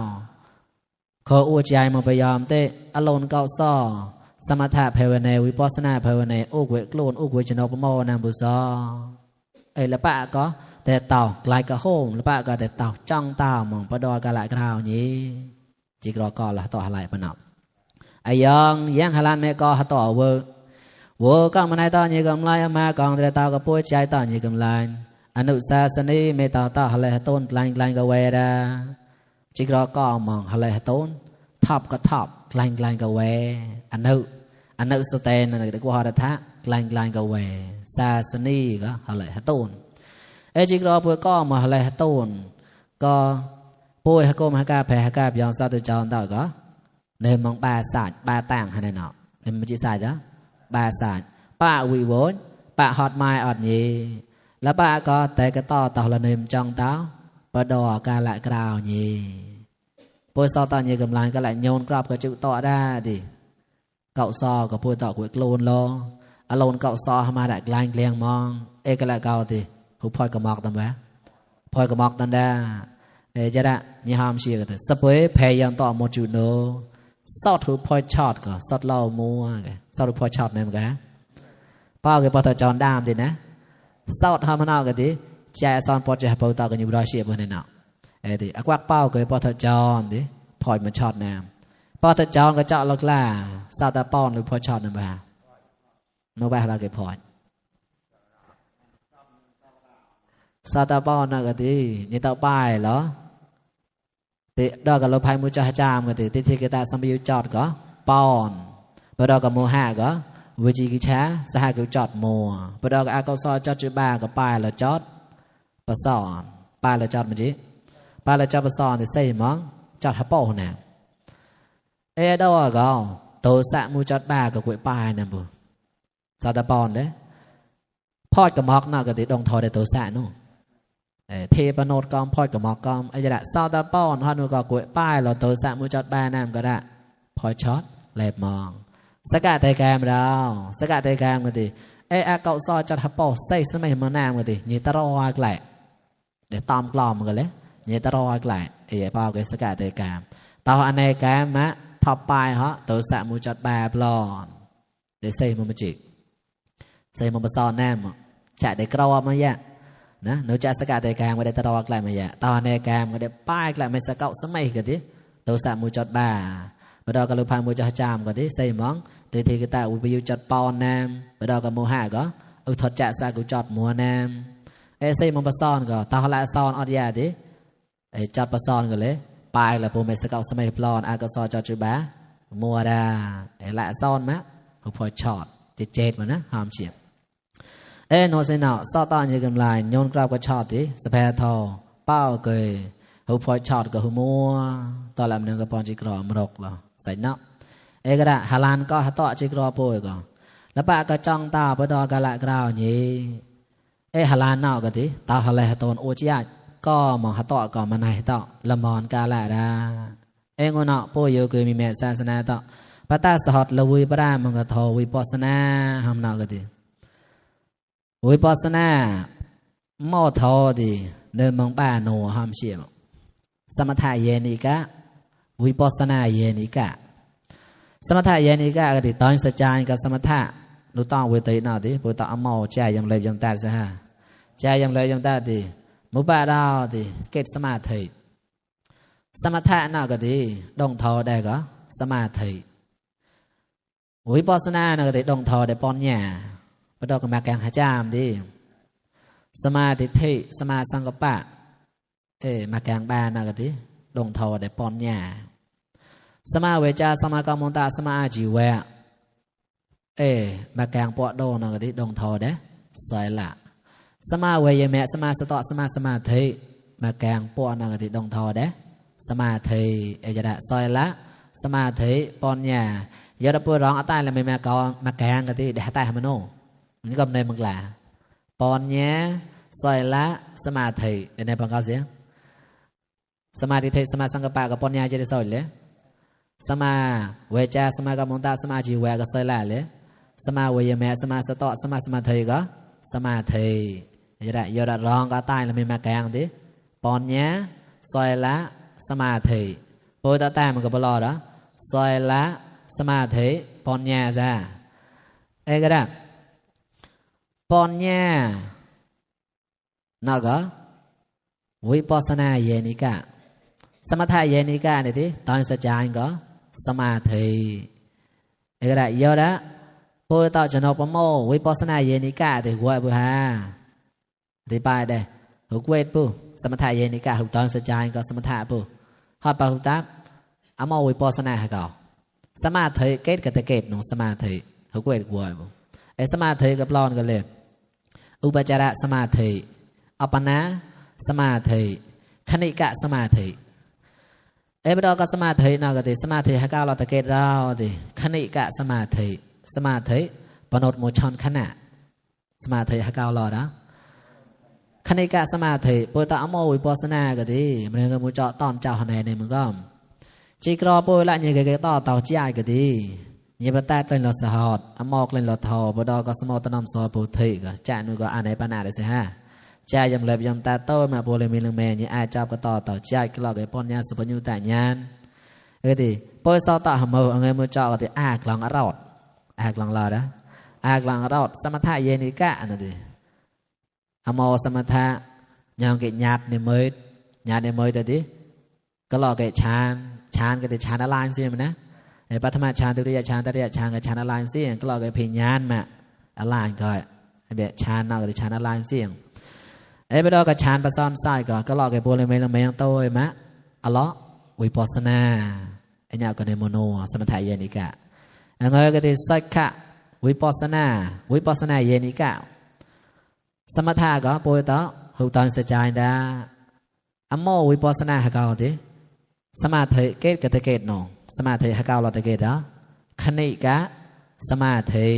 ขออวดใจมาพยายามเตะอารมณ์เก่าซ้อสมถะเพวเนวิปัสสนาเพวเนอุกเวกโลนอุกเวจนกโมนามบุษละปะก็แต่เต่าไกลกระโหมละปะก็แต่เต่าจ้องตามองปะดอกาละกราวนี้จิกรอกอละต่อหลายปนับยังฮาลานแม่ก็ต่อเวก็มันในตอนนี้กำไรมากองแต่เต่าก็ป่วยใจตอนนี้กำไรอนุสาสนีเมตตาต่อหลายต้นไกลก็เวดาจิกรอก็มองอะไรต้นทับก็ทับไกลก็เวอันนึสเตนนั่นก็ว่าระทะ lain-lain ka we sasani ka halai hatun chikro pui ko ma halai hatun ko pui ha ko ma ka phe ha ka byong sa tu chawn ta ko ne mong ba sat ba tang hanai no ne ma chi sai da ba sat pa wi won pa hot mai ot nyi la pa ko te ka to to la nem chong tao pa do ka la krao nyi pui so ta nyi kam lain ka la nyon krop ka chu to da ti cậu so có pui tọ của lôn lo alon cậu so hama đại lang leng mong e cái lại cậu thì hu phoi ka mok tam ba phoi ka mok tan da e jada ni ham shi ka sa pui phe yang to mo chu no sot hu phoi chot ka sot lo mu ka sot hu phoi chot nem ka pa ke pa ta chon dam ti na sot ha ma na ka ti cha son po cha po ta ka ni bra shi bo ne na e ti akwak pao ke pa ta chon ti phoi ma chot namพอถ้าจองก็เจาะลกล่าซาตาป้อนหรือพอช็อตนั่นบ่าโนบ่าเราเก็บพอดซาตาป้อนน่ะก็ดีนี่เต้าป้ายเหรอติดอกกับโลภายมุจจามก็ดีติที่กตาสัมยุจอดก็ป้อนปดอกกับโมหะก็วิจิกิจฉาสหกิจจอดมัวปดอกกับอากาศจอดจุบ้าก็ป้ายแล้วจอดปะสอนป้ายแล้วจอดมันจิป้ายแล้วจอดปะสอนที่ใส่หมองจอดหะป้อน่ะđó là tổ xã mu chót ba cái quậy bài nè bù sao ta bòn đấy phơi cái mọc nào cái thì đồng thọ để tổ xã nữa thề bà nốt con phơi cái mọc con ấy là sao ta bòn họ nuôi cái quậy bài là tổ xã mu chót ba nam cái đã phơi chót lẹp mòn sắc cả tay cam đâu sắc cả tay cam cái thì cậu so chót hấp bò xây sân mày mà nam cái thì như ta roi lại để tom clom cái đấy như ta roi lại bao cái sắc cả tay cam tao anh này cam má thọ bài họ tổ xã mu chót ba plon để xây một chỉ xây một son nam chạy để câu mà vậy nè nếu chạy sẽ cả để càng mà để ta đo lại mà vậy tao này càng mà để bài lại mình sẽ cậu sớm mấy cái tí tổ xã mu chót ba bây giờ cái lục hàng mu chót chạm cái tí xây món thì cái ta ubi chót pon nam bây giờ cái mu hạ có thuật chạy xa của chót mùa nam xây một son có tao lại son ở đây tí chót son cái lấy bài là bộ mẹ sẽ cậu sớm plon ai có so cho chú bá mua ra lại son má không phải chọt thì chết mà nó hàm chìm nó sẽ nào so to như cầm lại nhôn ra cái chọt thì sẽ thò bao cười không phải chọt cái mua to làm nên cái bọn chỉ cỏ mà độc là sai nó cái đó Hà Lan có hạt tọa chỉ cỏ bồi cònแล้วป้าก็จ้องตาไปดอกะละกราวนี่Hà Lan nào cái tí tao Hà Lanตอนโอจิยก็มองหาต่อก่อนมาไหนต่อละมอนกาละดางอนอป่วยอยู่คือมีแม่ศาสนาต่อปะตาสหดละวุยปรามันก็ทอวิปัสสนาหำนอกก็ดีวิปัสสนาหม้อทอดีเดินมองป้าโนหำเชี่ยวสมถะเยนิกะวิปัสสนาเยนิกะสมถะเยนิกะก็ดีตอนสัจจานกับสมถะนูต้องเวทีน่ะดิปุตตะอมอใจยังเลยยังตาซะฮะใจยังเลยยังตาดิมุปาดาวดิเกตสมาธิสมถะน่ะก็ดีดงทอได้ก็สมาธิวิปัสสนาน่ะก็ดีดงทอได้ปัญญาปะดอกมาแกงหาจามดิสมาธิสมาสังกัปปะมาแกงบาน่ะก็ดีดงทอได้ปัญญาสมาเวจาสมากรรมตาสมาอาจีเวะมาแกงปอโดน่ะก็ดีดงทอได้สายละสมาเวยแม่สมาสตอสมาสมาธิมาแกงปอนากติดงทอเด้สมาธิจะได้ซอยละสมาธิปอนญายอดปูร้องเอาใต้แล้วไม่มาก็มาแกงกติเดี๋ยวใต้ทำมันโน่นี่ก็ในมังลาปอนญาซอยละสมาธิในพังเกาเสียสมาธิสมาสังกปะกับปอนญาจะได้ซอยเลยสมาเวจาสมากรรมตาสมาจีเวก็ซอยละเลยสมาเวยแม่สมาสตอสมาสมาธิก็สมาธิจะได้ยอดร้องก็ใต้แล้วไม่มาแกงดิปอนญาซอยละสมาธิโปรตใต้มันก็บลอดอ่ะซอยละสมาธิปอนญาจ้าก็ได้ปอนญาน่ะก็วิปัสสนาเยนิกะสมถะเยนิกะนี่ดิตอนสัจจานก็สมาธิก็ได้ยอดอ่ะโปรตจนอปโมวิปัสสนาเยนิกะที่หัวบุหาที่ไปได้หุกเวทปูสมถะเยนิกะหุกตอนสัจจานก็สมถะปูฮอดปะหุกตับอโมวิปัสสนาให้เขาสมาธิเกตกับตะเกตหนูสมาธิหุกเวทหัวปู สมาธิกับปลอนกันเลยอุปจารสมาธิอัปปนาสมาธิคณิกะสมาธิบดก็สมาธินอกจากสมาธิให้ก้าวเราตะเกียบเราดิคณิกะสมาธิปนดโมชอนขณะสมาธิให้ก้าวเรานะคณิกะสมาธิปุตตะอโมวิปัสสนาก็ดีมันก็มุจเจาะตอนเจ้าหันในมึงก็จีกรอปุยละเนี่ยก็ต่อเต่าจีไอก็ดีเนี่ยปะแต่เล่นเราสะฮอดอโมกเล่นเราทอบดก็สมอตนำซอปุถิก็จ่านุก็อ่านในปัญหาเลยสิฮะจ่ายำเล็บยำตาโตมาโปเลมีลงแม่เนี่ยอาจับก็ต่อจ่ายก็หลอกไอ้ปอนยาสุพยุตายานก็ดีปุยซอต่อหมเอาเงินมุจเจาะก็ดีอากลองอรอดอากลองรอนะอากลองอรอดสมถะเยนิกะนั่นดิอโมสมถะยังเกญาติในมือญาติในมือแต่ดิก็หลอกไอ้ชานก็ได้ชานอะไรสิมันนะไอ้ปัทมาชานตุติยชานตติยชานกับชานอะไรสิก็หลอกไอ้พิญญาณมาอะไรก็ไอ้แบบชานนอกกับชานอะไรสิไอ้ไปดอกกับชานประซ้อนไส้ก็หลอกไอ้โบเลเมลเมงโตไอ้มะอัลเลาะห์วิปัสสนาไอ้เนี่ยก็ในโมโนสมถะเยนิกะไอ้เงยก็ได้สักขะวิปัสสนาเยนิกะสมถะก็ปุยต่อหูตอนเสียใจได้อโมวิปัสสนาหะเกาดิสมาธิเกตกตะเกตนองสมาธิหะเกาเราตะเกตอ่ะคณิกะสมาธิ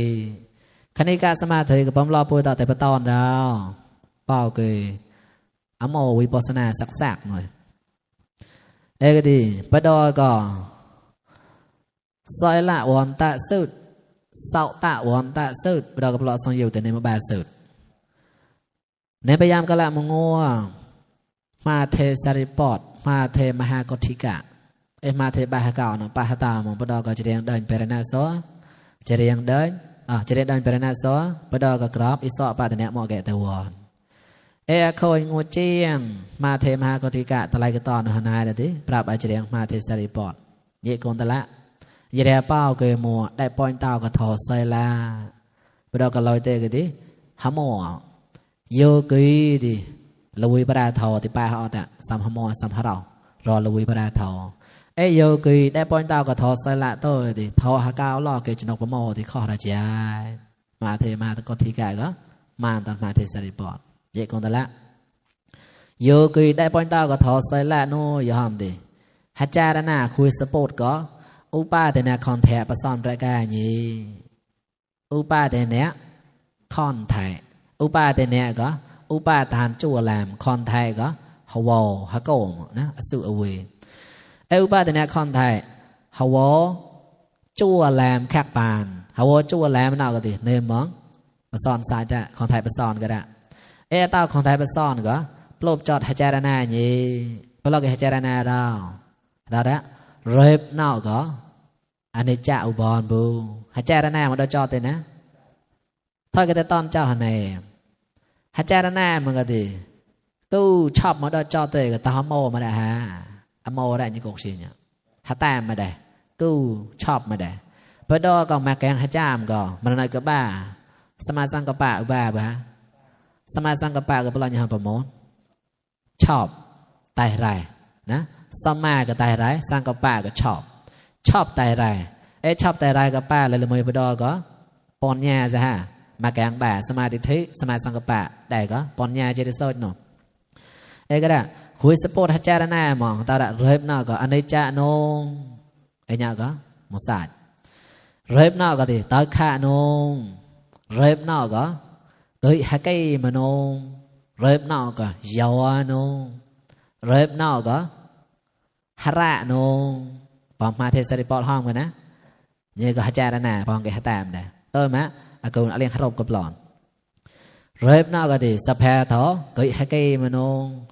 สมาธิก็ปั๊มรอปุยต่อแต่ปะตอนดาวเป้าเกยอโมวิปัสสนาสักๆหน่อยก็ดีปะดอก็ซอยละวันตะสุดเสาตะวันตะสุดปะดอก็ปลอดสังอยู่แต่ในมบาสุดในพยายามก็ละมงัวมาเทสาริปอดมาเทมหากติกะมาเทบาหากาเนาะปาหตามองปะดอก็จะเรียงเดินเปรนาโซจะเรียงเดินเปรนาโซปะดอก็กรอบอิสอปาตะเนะเหมาะแก่ตะวอนคอยงูเจียงมาเทมหากติกะตะไลก็ตอนหนายละติปราบอาจจะเรียงมาเทสาริปอดเยกอนตะละเยเรเป้าเกยมัวได้ปอยเต้าก็ทอไซลาปะดอก็ลอยเตก็ดิหะหมอโยกีดิลวิปราทอที่ป้าเขาอ่ะสัมหมอสัมหเรารอลวิปราทอโยกีได้ปอยเต้าก็ทอไซละโตดิทอหากาวลอเกจนกปะโมที่ข้อราชยายมาเทมาตะกติกะก็มาตอนมาเทสาริปอดเยกอนตะละโยกีได้ปอยเต้าก็ทอไซละโนยอมดิฮัจจารณาคุยสปอร์ตก็อุปาเตนะคอนแทประสอนประกาญีอุปาเตนะคอนไทยอุปาเตเนี่ยก็อุปาทานจั่วแหลมคอนไทยก็ฮาวฮะโกงนะอสุอเวอุปาเตเนี่ยคอนไทยฮาวจั่วแหลมแคกปานฮาวจั่วแหลมนอกก็ดิเนมองประสอนสายจะคอนไทยประสอนก็ได้เต้าคอนไทยประสอนก็ปลบจอดฮัจจารณาญีปลอกฮัจจารณาดาวละเริบนอกก็อนิจจอุบลบูฮัจจารณามันได้จอดเลยนะถ้าก็จะตอนเจ้าหันในฮัจจารณามันก็ดีตู้ชอบมันได้จอดเลยก็ตาโมมาได้ฮะอโมได้ยังกกเสียเนี่ยฮัตตามมาได้ตู้ชอบมาได้พอดอก็มาแกงฮัจจามก็มันอะไรก็บ้าสมาสังกปะบ้าบ่ฮะสมาสังกปะก็เป็นอะไรอย่างประมดชอบตายไรนะสมาก็ตายไรสังกปะก็ชอบตายไรชอบตายไรก็ป้าเลยเลยมวยพอดอก็ปอนแย่ซะฮะมาแกงบ่าสมาธิทิสมาสังกปะได้ก็ปอนยาเจริญโซดหนก็ได้คุยสปอร์ตฮัจจารณามองตาละเริบนอกก็อนิจจโนเนี่ยก็มุสาดเริบนอกก็ดิตาขะโนเริบนอกก็เกยฮักเกยมโนเริบนอกก็ยาวโนเริบนอกก็ฮาระโนปอมมาเทสริปอร์ตห้องกันนะเนี่ยก็ฮัจจารณาปองแกฮัตตามได้ต้นมะอากูเรียนขรบกับหลอนเริบนอกก็ดีสะแพทอเกยฮักเกยมโน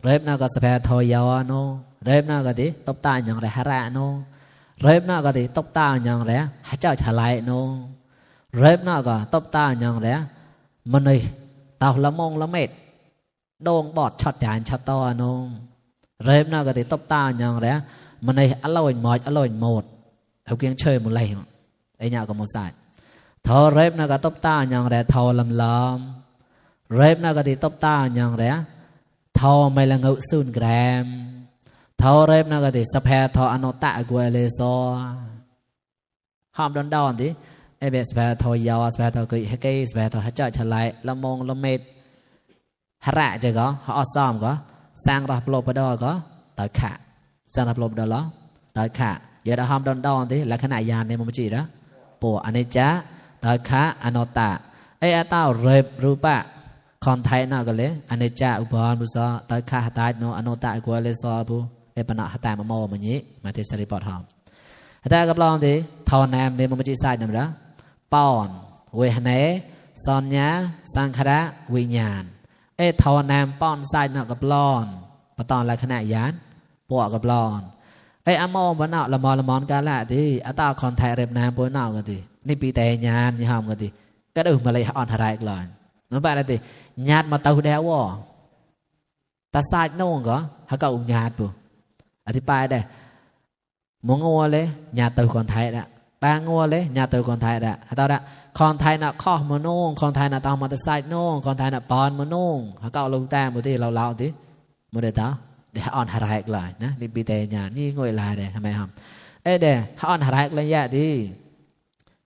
เริบนอกก็สะแพทอยาวโนเริบนอกก็ดีตบตาอย่างไรฮาระโนเริบนอกก็ดีตบตาอย่างไรฮัจเจ้าฉลายโนเริบนอกก็ตบตาอย่างไรมันเลยเต่าละมงละเม็ดโด่งบอดช็อตจานช็อตต่อโนเริบนอกก็ดีตบตาอย่างไรมันเลยอร่อยหมดอร่อยหมดเอาเกียงเชยหมดเลยเนี่ยก็มุสาดทอเร็บนะก็ตบตาอย่างไรทอลำเร็บนะก็ดีตบตาอย่างไรทอไม่ละเงือซูนแกรมทอเร็บนะก็ดีสะแพทออนุตะกวยเลโซหอมดอนดิ เบสบาทอยาวสบาทอกุยเฮเกสบาทอหะจ่อฉลายละมงละเมดหระจะก็ฮอซ้อมก็สร้างรับโลปดอก็ตอยขะสร้างรับโลปดอล้อตอยขะอย่าได้ห้ามดอนๆติลักษณะญาณในมุมจิระปออนิจจตอยขะอนัตตาอาตาเรบรูปะคนไทยน่ะก็เลยอนิจจอุปามุสะตอยขะหตายโนอนัตตะกวเลซอบุปนะหตามะโมมะญิมาเทสริปอทอมแต่กับลองติทอนามในมุมจิไซนั่นละป้อนเวหเนสัญญาสังขารวิญญาณทอนามป้อนไซน่ะกับลอนปะตอนลักษณะญาณปวกับลอนอโมบ่เนาะละมอนกาละติอาตาคนไทยเร็บนามป่วยเนาะก็ตินี่ปีแต่ญาณนี่หอมก็ติก็ดูมาเลยอ่อนหรายกลอนนั่นแปลว่าติญาติมาเตาแดวว่ตาไซโน่ก็หาก็ญาติปุอธิบายได้มงงัวเลยญาติเตาคนไทยละตางัวเลยญาติเตาคนไทยละเตาละคนไทยน่ะข้อมโนงคนไทยน่ะตามมาตาไซโน่คนไทยน่ะปอนมโนงหาก็ลงแต้มบ่ติเราติบ่ได้ตาเดี๋ยวอ่อนหรายกลอนนะนี่ปีแต่ญาณนี่ง่อยลายได้ทำไมครับเด้อ่อนหรายกลอนยะติ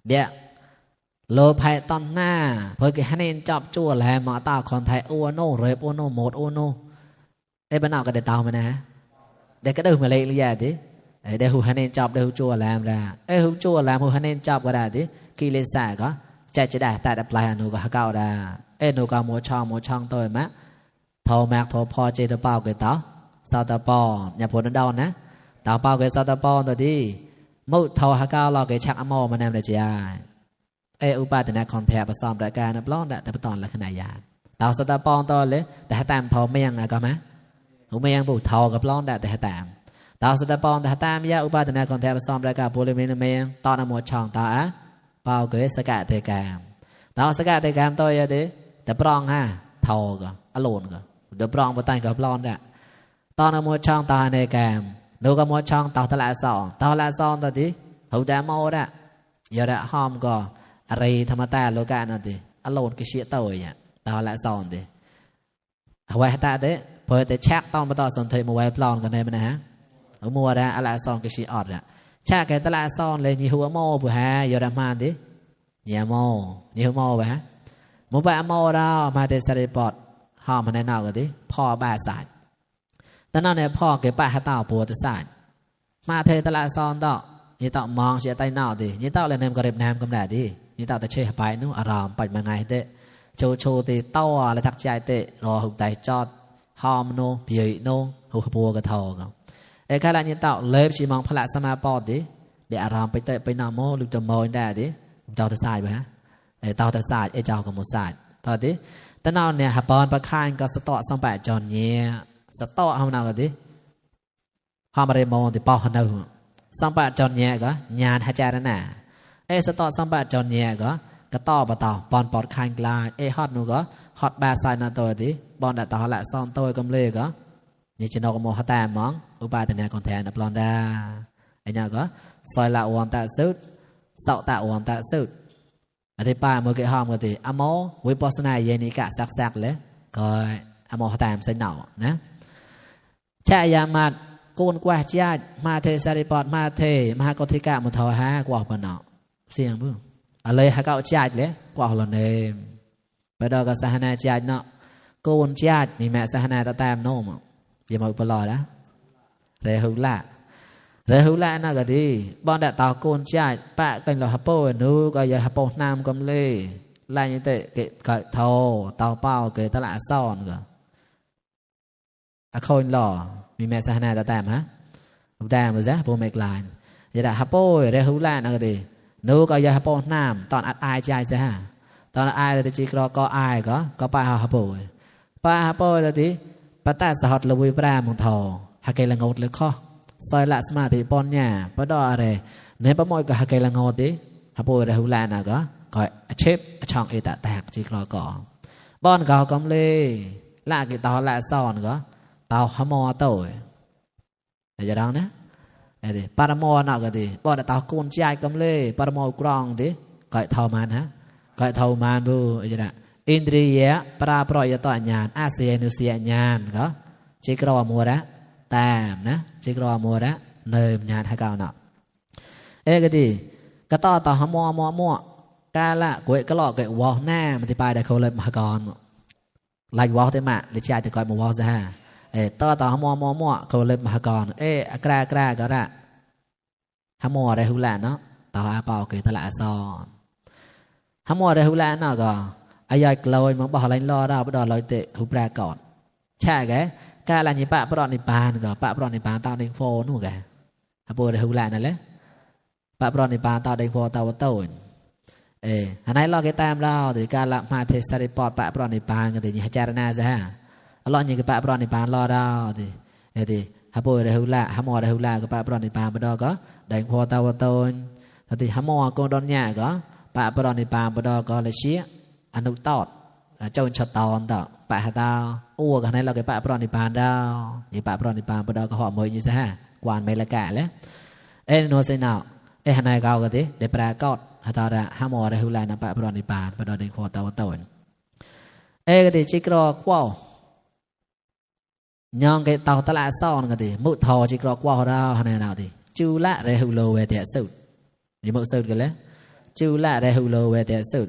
เบี้ยโลภัยตอนหน้าเพื่อให้เน้นจับจั่วแหลมมาตาคนไทยโอโนเรปโอโนโมดโอโนบ้านนอกก็ได้ตามมานะเด็กก็ได้มาเลยเลยดิเดี๋ยวหูให้เน้นจับเดี๋ยวหูจั่วแหลมละหูจั่วแหลมหูให้เน้นจับก็ได้ดิกิเลสก็จะได้แต่ปลายอนุก็หาเก่าได้หนูก็มัวช่องตัวมะทอแม็กทอพอเจตเป้าเกตต่อซาตาปออย่าพูดนั่นดาวนะต่อเป้าเกซาตาปอตัวดีมุทอหาเก่าเราเกชักอโมมาแนมเลยจ้าอุปาทนะคอนแทประสอมรายการนับล้อได้แต่ตอนลักษณะญาณดาวสตาปองตอนเลยแต่ตามทอไม่ยังนะก็ไหมผมไม่ยังบุทอกับล้อได้แต่ตามดาวสตาปองแต่ตามยาอุปาทนะคอนแทประสอมรายการโพลิเมนไม่ยังตอนอโมช่องต่อเปล่าเกิดสกัดเตกามดาวสกัดเตกามตัวยาดิแต่ปรองฮะทอก็อโลนก็เดือบปรองบนใต้กับล้อได้ตอนอโมช่องต่อในกามนูกับโมช่องต่อตละสองตัวที่หูดามโมได้ยาได้หอมก็อะไรธรรมตาโลกานั่นดิอโลนกิเชียตัวอย่างตาละซอนดิเอาไว้ตาเด้พอแต่แช็กต้องมาต่อสนเทมาไว้ปลอนกันได้ไหมนะฮะเอามัวได้อะไรซอนกิเชียออดเนี่ยแช็กแกตละซอนเลยยี่หัวโม่บุฮะยอดมาดิยี่หัวโม่ไปฮะมุบะโม่เรามาเดสริปอดหอมมาในนอกกันดิพ่อบาสายแต่นั่นเนี่ยพ่อเก็บป้าฮัตตาปวดสายมาเทตละซอนต่อยี่ต่อมองเสียใต้นอกดิยี่ต่อเลยเนมกระเด็บน้ำกำแดดดินี่ตาแต่เชื่อไปนู้อารามไปมาไงเตะโชตีเต้าอะไรทักใจเตะรอหุบใจจอดหอมโนเปียโนหุบขบัวกระทอกันข้าราชการเต่าเล็บชีมองพละสมาปอดดิเดี๋ยวอารามไปเตะไปนามโมลุจมอยได้ดิเจ้าตะสายไปฮะเต่าตะสายเจ้ากับมุสายตอนดิแต่นาวเนี่ยฮับปอนประคายก็สตอสังแปดจอนเนี้ยสตอเขานาวกันดิฮามาเรมอนติปอฮันนูสังแปดจอนเนี้ยก็ญาณฮัจจารณะสตอสัมปะจอนเนียก็ต่อปะต่อปอนปอดคางกลายฮอดนูก็ฮอดบาไซนาตัวดิบอนดะต่อละซอนตัวกำเลยก็นี่จะนกโมหะแตมองอุปาทนะคอนแทนปลอนดาเนี่ยก็ซอยละวันตะสุดเสาตะวันตะสุดอธิบายมือเกหอมก็ติอโมวิปัสสนาเยนิกะซักเลยก็อโมหะแตมใส่หนาวนะชายามากูนกว่าญาติมาเทสาริปอดมาเทมหากธิกะมุทวหากว่าปนอเสียงเพิ่งอะไรหาเก่าญาติเลยกว่าหล่นเองไปดอกกับสหนาญาติเนาะกูนญาติมีแม่สหนาตาแต้มโน้มอย่ามาอุปลอนะเรหุละน่ะก็ดีบอนดะตากูนญาติปะกันเราฮับโปนูก็อย่าฮับโปนามกำเลยไล่เตะเกะกะโทเตาเป้าเกะตละซ่อนก็คนหล่อมีแม่สหนาตาแต้มฮะแต้มมั้ยจ๊ะโปรเมกไลน์อย่าด่าฮับโปเรหุละน่ะก็ดีนูก็อย่าฮับโปน้ำตอนอัดอายใจซะฮะตอนอายแต่จีกรอก็อายก็ไปฮับโปแล้วทีปะตาสหัสละวิปรามของทอฮักเกลังงดเลยข้อซอยละสมาธิปอนเนี่ยปะดออะไรเนื้อปะมอยก็ฮักเกลังงดดิฮับโปเรหุละน่ะก็เชฟช่องเอตะแตกจีกรอก็บอนก็กำเลยละกิตอละซ่อนก็เตาฮมอโต้อย่าดังนะดิปารมอน่ะก็ดิบ่ได้ตากูนใจกำเลยปารมอกรองดิก็เท่ามันฮะก็เท่ามันบูอย่านะอินทรียะปราปรอยต่อญาณอาเซียนุเสียญาณก็จิกรอมัวระตามนะจิกรอมัวระเนิมญาณให้เก่าเนาะก็ดิก็ต่อฮมอมัว กาละกวยกะลอกกะวอหน้ามันสิไปได้เขาเลยมากรไล่วอเตมะเลยใจแต่ก่อนมาวอซะฮะต่อหมอเขาเลยมากรกล้าก็ละหมอได้ฮู้ละเนาะต่ออาเปาเกตละซอนหมอได้ฮู้ละเนาะก็อายกลอยมันบ่ไหลรอดาบ่ดอลอยเตะฮู้แปรก่อนใช่แกกาละนี่ปะปรอนิพานก็ปะปรอนิพานตาเด้งโฟนู่นแกหบ่ได้ฮู้ละนั่นแหละปะปรอนิพานตาเด้งโฟตาวโตนอันไหนเราเกตามเราถึงการละมาเทสติปอดปะปรอนิพานก็ถึงหาจารณาซะฮะอัลเลาะห์นี่ก็ปะปรอนิพานรอดาติหบ่ได้ฮู้ละหมอได้ฮู้ละก็ปะปรอนิพานบ่ดอก็เด้งโฟตาวโตนติหมอก็ดอนญะก็ปะปรอนิพานบ่ดอก็เลยเสียอนุตอดเจ้าชะตอนต่อปะหาดาวอ้วกันให้เราเก็บปะปรอนิพานดาวนี่ปะปรอนิพานปะดาวก็หอมมวยนี่ซะฮะกวานไม่ละกะแล้วโนเซนาวหานายกาวก็ติได้ปรากฏหาตาดะหาหมอได้ฮู้ลายนะปะปรอนิพานปะดาวได้ขอตาวตนก็ติจิกรอควาวยองเกตาวตะละซ่อนก็ติมุทอจิกรอควาวดาวหานายนาวติจูละเรฮูโลเวเตสุดนี่มุสุดกันแล้วจูละเรฮูโลเวเตสุด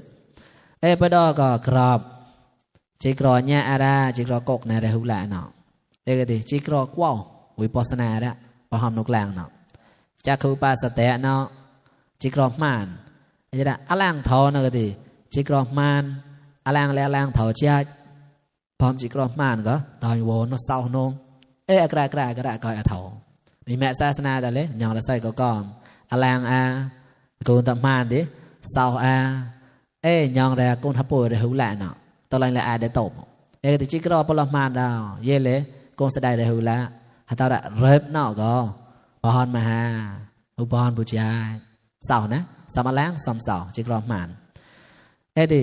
ปะดอก็กรอบจิกรอญะอาราจิกรอกกนะได้ฮู้ละเนาะก็ติจิกรอควาววิปัสสนาละปะหอมนกลางเนาะจักขุปัสสตะเนาะจิกรอมานจะได้อลังทอเนาะก็ติจิกรอมานอลังและอลังทอจะพร้อมจิกรอมานก็ตอนโวเนาะเศร้านงกระก็อทอมีแม่ศาสนาแต่เลยยองละใส่ก็ก่อนอลังกูตะมานดิเศร้ายองแรกุนทับป่วยได้ฮู้ละเนาะตอนแรกได้ตบติจิกรอปลมานดาวเยเลกงสดายได้ฮู้ละหาตาละเริบเนาะก็ปอนมหาอุปอนบุญญาเศร้านะสมาล้างสมเศร้าจิกรอมานติ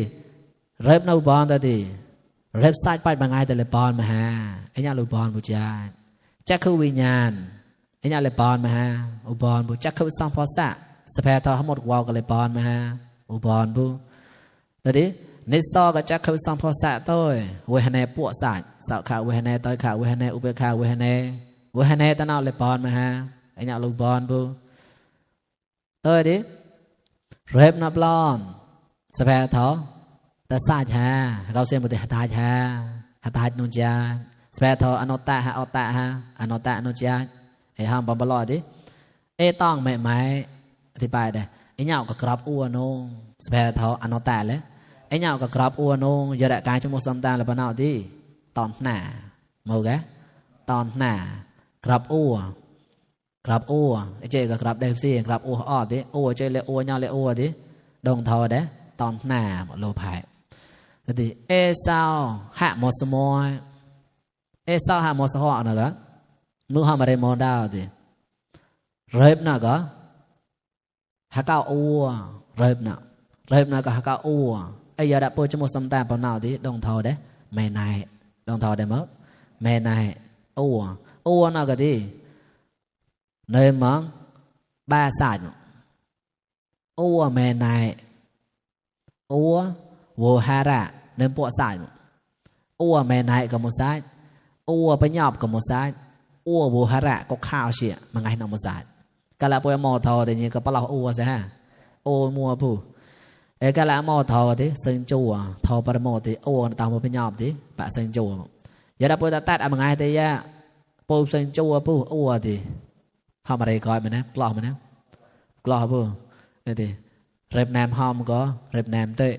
เริบเนาอุปอนตติเริบสายไปบางไงแต่เลยปอนมหาญาอุปอนบุญญาจักขุวิญญาณญาเลยปอนมหาอุปอนบุจักขุสัมโพสะสภะทอทั้งหมดวาวก็เลยปอนมหาอุปอนบุตตินิสอก็จักขุสัมโพสะต้อยเวหเนปวสายสาวขาเวหเนต้อยขาเวหเนอุเบกขาเวหเนตะนาวเลยปอนมหาญาลูปอนบุต้อยดิเร็บนับลอนสภะทอตะสาจาเขาเสียมุติหตาจาหตาจนุจาสภะทออนุตตะหะอตตะหะอนุตตะอนุจาห้ามบำบลอดิต้องแม่ไม้อธิบายได้ญาก็กรับอ้วนงสภะทออนุตตะเลยญาก็กรับอ้วนงยะดะกายจมุสัมตาละปะนาวดิตอนหน้าโมกะตอนหน้ากรับอ้วเจก็กรับได้สิกรับอ้วอ้อดิอ้วเจเลยอ้วญาเลยอ้วดิดงทอเด้ตอนหน้าโลภายติซาวหะมอสมอยซาวหะมอสฮอนะก็มือหามาเรมอนดาวดิเริบนะก็หะกาอ้วเริบนะก็หะกาอ้วยาดะโปจมุสัมตาปะนาวดิดงทอเด้แม่นายดงทอเด้มั้งแม่นายอ้วนะก็ดิเนยมังบ้าสาดอ้วแม่นายอ้วโวหาระเนินปวดสายอ้วแม่นายกับมุสายอ้วไปหยอบกับมุสายอ้วโวหาระก็ข้าวเสียมันไงน้องมุสายกะละปวยมอทอแต่เนี่ยก็ปลาอ้วซะฮะอ้วมัวผู้กะละมอทอที่เซิงจัวทอปรโมติอ้วตามมาไปหยอบที่ปะเซิงจัวอย่าได้ปวยตัดมันไงแต่ยะปูเซิงจัวผู้อ้วที่ทำอะไรก่อนมันนะกล่อมันนะกล่อผู้นี่เร็บแนมห้อมก็เร็บแนมเตะ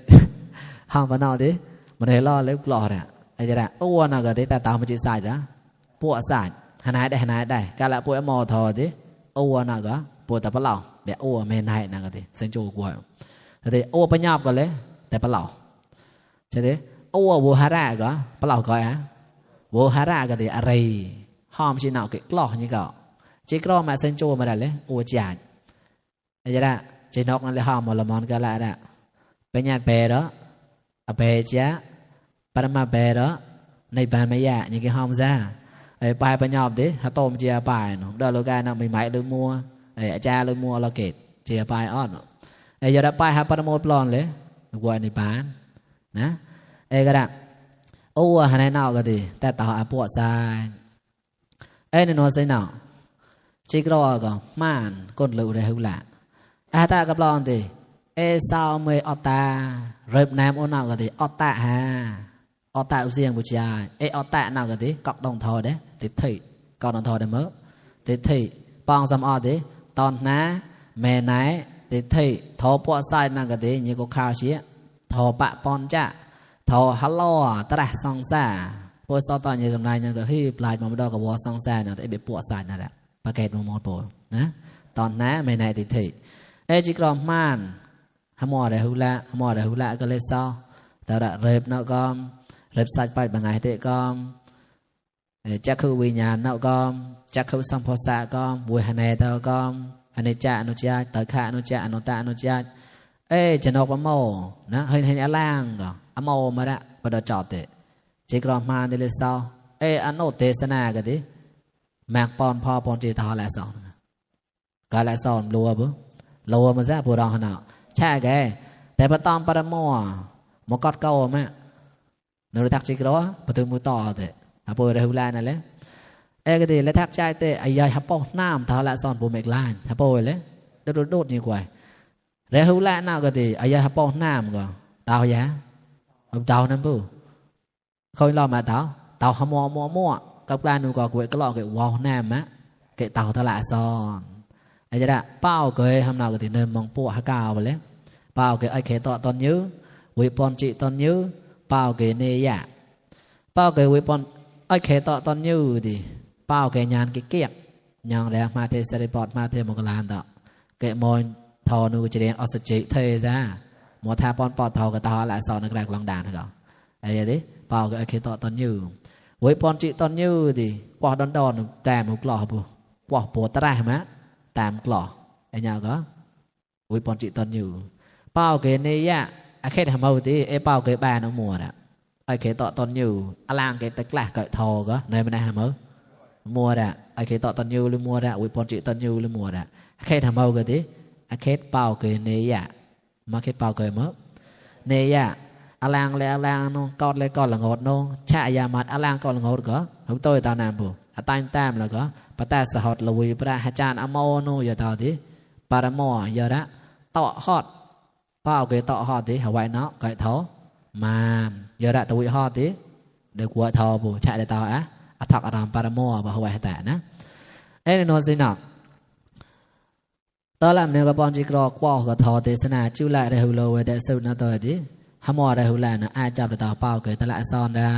ห้อมปนเอาดิมันให้ล่อเล็บกล่อเนี่ยไอ้เจ้าอ้วนก็ดิแต่ตามมันจีสายจ้ะปวดสายหายได้การละปวดมอทอดิอ้วนก็ปวดแต่ปลาเดี๋ยวอ้วนไม่ได้นะก็ดิเส้นจูกลัวแต่อ้วนไปหยาบกันเลยแต่ปลาใช่ดิอ้วนวัวฮาระก็ปลาก็ฮะวัวฮาระก็ดิอะไรห้อมชีนเอาเกกล่อนี่ก็จีกล่อมาเส้นจูมาได้เลยอ้วนจานไอ้เจ้าจีนกนั่นเลยห้อมมอลมอนก็ละได้เป็นญาติเปรอเปจ้าปรมาเปรในบ้านไม่ยากอย่างกี่ห้อมซะไปไปหยอบดิฮัตโตมเจียไปเนาะดอลโลกาเนาะไม่ไหมเลยมัวอาจารย์เลยมัวเราเกตเจียไปอ้อนอย่าได้ไปหาปรโมทปลอนเลยกว่าในบ้านนะก็ได้โอ้หาในนอกก็ดีแต่ต่ออาปวดใจในนอนใส่หนอชิกรอก็ม่านก้นเหลวได้หุ่นละตากับปลอนดิ ซาวเมออตาเริบน้ำโอนาก็ดิอตาฮาอตาอุเสียงบุจาอตานาก็ดิกอกดองทอเด้ติดที่กอกดองทอเด้เมื่อติดที่ปองสำออดิตอนน้าแม่ไหนติดที่ทอปวดไส้นาก็ดิยี่ก็ข้าวเชียทอปะปอนจ้าทอฮัลโหลตระสองซาปวดซอตอนยี่กำไรยังก็ให้ปลายมาไม่ได้กับวอสองซาเนี่ยแต่ไปปวดไส้นั่นแหละปากเกตมอปวดนะตอนน้าแม่ไหนติดที่จิกรอมมันหมอได้หุละก็เลยซ้อแต่ละเร็บเนาะก็เร็บสัตว์ไปบางไงเตะก็จักคือวิญญาณเนาะก็จักคือสัมภสะก็บุญหันเนตก็อนิจจานุจจาตขะอนุจจาอนุตาอนุจจาจะนกอโมนะเห็นอล่างก็อโมมาละประดจอดเตะจิกรอมาเดเลยซ้ออโนเตสนาก็ดิแมกปอนพ่อปอนจีทอละสอนก็ละสอนรัวบุรัวมาซะผู้รองขนาดใช่แกแต่พอตอนปรโมมกอดเก่าไหมนรทักจิกรอประตูมือต่อเตะอาปูเรหุลานั่นแหละก็ดีแล้วทักใจเตะไอ้ยายฮับปอน้ำทาละซอนปูเมกลานฮับปูเลยโดดนี่กว่าเรหุลาน่าก็ดีไอ้ยายฮับปอน้ำก็เต่ายาเต่านั่นปูเขาล้อมาเต่าขโมยมัวกับการนูก็กวยก็ล้อเกวาวน้ำมะเกเต่าทาละซอนไอ้เจ้าเป้าเกยทำนาก็ดีเนิมมองปูฮักกาวไปเลยเป้าเกยไอ้เขตตอนยื้อวิปอนจิตอนยื้อเป้าเกยเนียเป้าเกยวิปอนไอ้เขตตอนยื้อดิเป้าเกยยานเกียกยังแรงมาเทสริปอดมาเทมกลานต่อเกยมอยทอนูจะเรียงอสจิเทจ้าหมอทาปอนปอดทอกระตาละสอนนักแรกลองด่านเขาไอ้ดิเป้าเกยไอ้เขตตอนยื้อวิปอนจิตอนยื้อดิปอดดอนแต่หมุกหล่อปุ๊บปอดปวดตะไรไหมตามกล่อไอ้ยาก็วิปอนจิตอนอยู่เป้าเกเนียไอ้เขตทำเอาทีเป้าเกบานเอามัวน่ะไอ้เขตตอนอยู่อลางเกตะกล้าเกยทอก็เนยมันได้ทำเอามัวน่ะไอ้เขตตอนอยู่หรือมัวน่ะวิปอนจิตอนอยู่หรือมัวน่ะไอ้เขตทำเอาก็ทีไอ้เขตเป้าเกเนียมาเขตเป้าเกยมั้งเนียอลางเลยอลางน้องกอดเลยกอดหลังหดน้องชะยามัดอลางกอดหลังหดก็ทุกตัวตอนนั้นปุ๊บตามแล้วก็ปตาสหดลวิปราหจานอโมโนยตาดิปารมอยระต่อฮอดเป้าเกต่อฮอดดิหาวายเนาะเกยเท้ามามยระตวิฮอดดิเด็กวัวทอปูชะเดตาอัฐอารามปารมอบ่หาวายแต่นะนอนสินะตอนหลังเนี่ยก็ปอนจิกรอกว่าก็ทอเทศนาจุละเรหุโลเวเดสุนาตัวดิหมอเรหุลานะอาจับตาเป้าเกตละซอนดา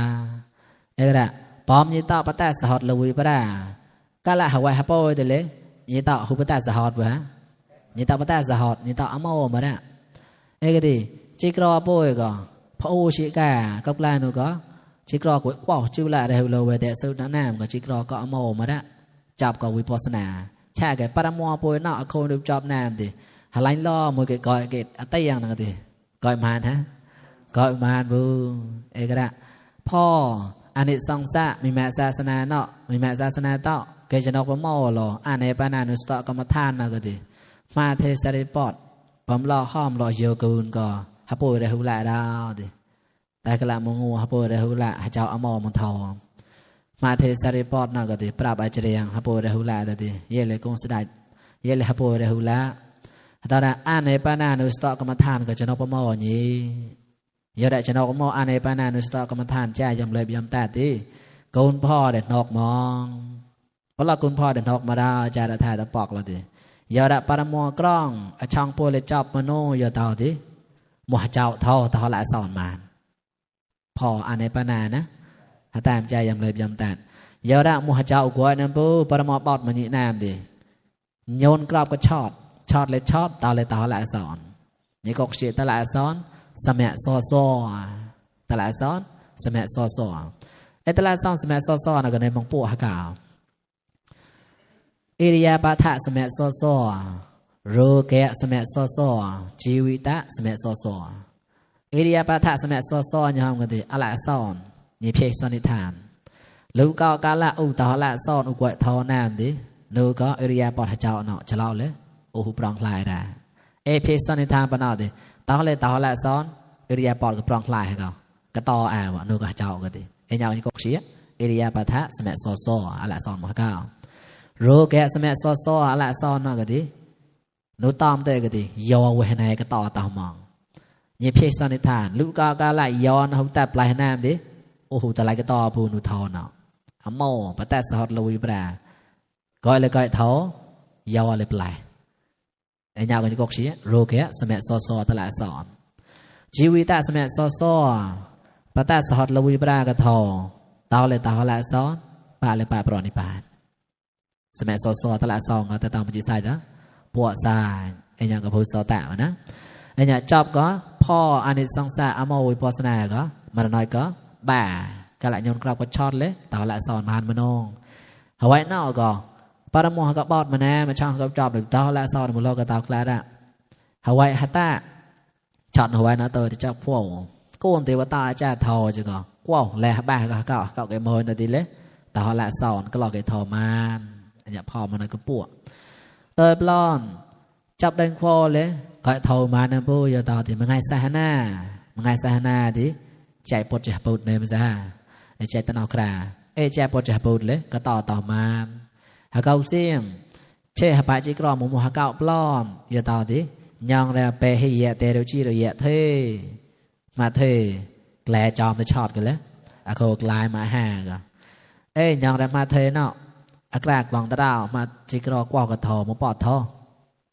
ระปอมยีต่อปตาสหดลวิปราก็ละหาวายฮับโป้เดเลยยีต่อหุปตาสหดวะยีต่อปตาสหดยีต่ออโมมาเนี่ยก็ดีจิกรอโป้ก็พระโอชิกากับลานุก็จิกรอกว่าจุละเรหุโลเวเดสุนาน้ำก็จิกรอก็อโมมาเนี่ยจับก็วิปัสสนาแช่แกปรมัวโป้เนาะโคนดูจับน้ำดิหาไลน์ล้อมือเกยก่อยเกยอัตยังนั่นก็ดีก่อยมานฮะก่อยมานบูก็ได้พ่ออันนี้สองซะมีแม่ศาสนาเนาะมีแม่ศาสนาต่อเกจนอกปมอหรออันในปานานุสตกรรมฐานนะก็ดีมาเทสริปอดผมรอห้อมรอเยียวกูนก็ฮับปูเรหุละดาวดิแต่กละมงูฮับปูเรหุละเจ้าอมอมันทองมาเทสริปอดนะก็ดีปราบอาจเรียงฮับปูเรหุละดิเยเลกงสดายเยเลฮับปูเรหุละตอนนั้นอันในปานานุสตกรรมฐานก็จะนอกปมอนี้ยาได้จะนอกมออันในปานานุสตกรรมฐานแจ้ยำเลยยำแต่ที่กุนพ่อเด็ดนอกมองเพราะเรากุนพ่อเด็ดนอกมาได้จ่าได้ถ่ายตะปอกเราดิยาได้ปารมัวกล้องช่างปูเลยจับมโนยาเต่าดิหมวเจ้าเท่าเท่าละสอนมานพ่ออันในปานานะตามใจยำเลยยำแต่ยาได้หมวเจ้ากวยน้ำปูปารมัวปอดมันนี่น้ำดิโยนกรอบก็ช็อตเลยช็อตเต่าเลยเต่าละสอนนี่ก็เสียตละสอนสมัยซอตลาดซ้อนสมัยซอตลาดซ้อนสมัยซอนะก็ในมองปูฮักกาวอิริยาบถะสมัยซอโรเกะสมัยซอชีวิตะสมัยซออิริยาบถะสมัยซอยามกันดิอลาซ้อนนี่เพศสันนิษฐานลูกก็กาละอุตหะละซ้อนอุกวยทอน้ำดิลูกก็อิริยาบถะเจ้าเนาะจะเล่าเลยโอ้โหปรองคลายได้เพศสันนิษฐานปนเอาดิต่อเลยต่อละซ้อนอิริยาบถกับปรองคลายให้เขาก็ต่อวะนูก็เจ้าก็ดิเอ็นยาวนี่ก็เสียอิริยาบถสมัยซออะละซ้อนมาเก้าโรแกสมัยซออะละซ้อนมาก็ดิ นูตอมเตก็ดิยอเวไหนก็ต่อตามองเนี่ยเพียสันนิษฐานลูกก็ไหลย้อนเขาแต่ปลายน้ำดิโอ้โหแต่ไหลก็ต่อพูนูทอเนาะอโมปะแต่สอดลุยปลาก้อยเลยก้อยเท้ายอเลยปลายไอ้ยาวกันจะกอกชี้โรเกะสมัยซอตลาดสอนชีวิตแต่สมัยซอปะแต่สอดลุยปลากระทอเท้าเลยเท้าละสอนปลาเลยปลาปรอนิปานสมัยซอตลาดสองก็แต่ตามปัจจัยใส่นะปวดสายไอ้ยังกับพูดซอแต่นะไอ้เนี่ยจอบก็พ่ออันนี้สองสาอโมวิปัสสนาก็มันน้อยก็บ่ากะละยนกราบก็ชอดเลยต่อละสอนมานมโนเอาไว้นอกก็ปารมอก็บอดมาแน่มาช่างก็จอบหรือต่อละสอนมุโลก็ต่อคลาดอะเอาไว้ฮัตตาช็อตเอาไว้นะตัวที่เจ้าพวกกูนเทวตาจ้าทอจะก็กว้าวแลบ่าก็เก่าเกมมวยนั่นดีเลยต่อละสอนก็หลอกไอ้ทอมานไอ้เนี่ยพ่อมันก็ปวดเตยปลอนจับดังคอเลยก็ทอมานะปูอย่าต่อที่มันไงสานาดิใจปวดจะปวดเนี่ยมันจะไอ้ใจตะนอกราไอ้ใจปวดจะปวดเลยก็ต่อมาหาเก้าเสียมเช่หาปะจีกรอหมูหาเก้าปลอมอย่าต่อที่ยองแล้วไปให้เหยียดเตะจีเราเหยียดเทมาเทแกลจอมไปช็อตกันแล้วอะโคกลายมาห่าก็เอ้ยยองแล้วมาเทเนาะอากาศกลองตะดาวมาจีกรอกว่ากับทอมาปอดทอ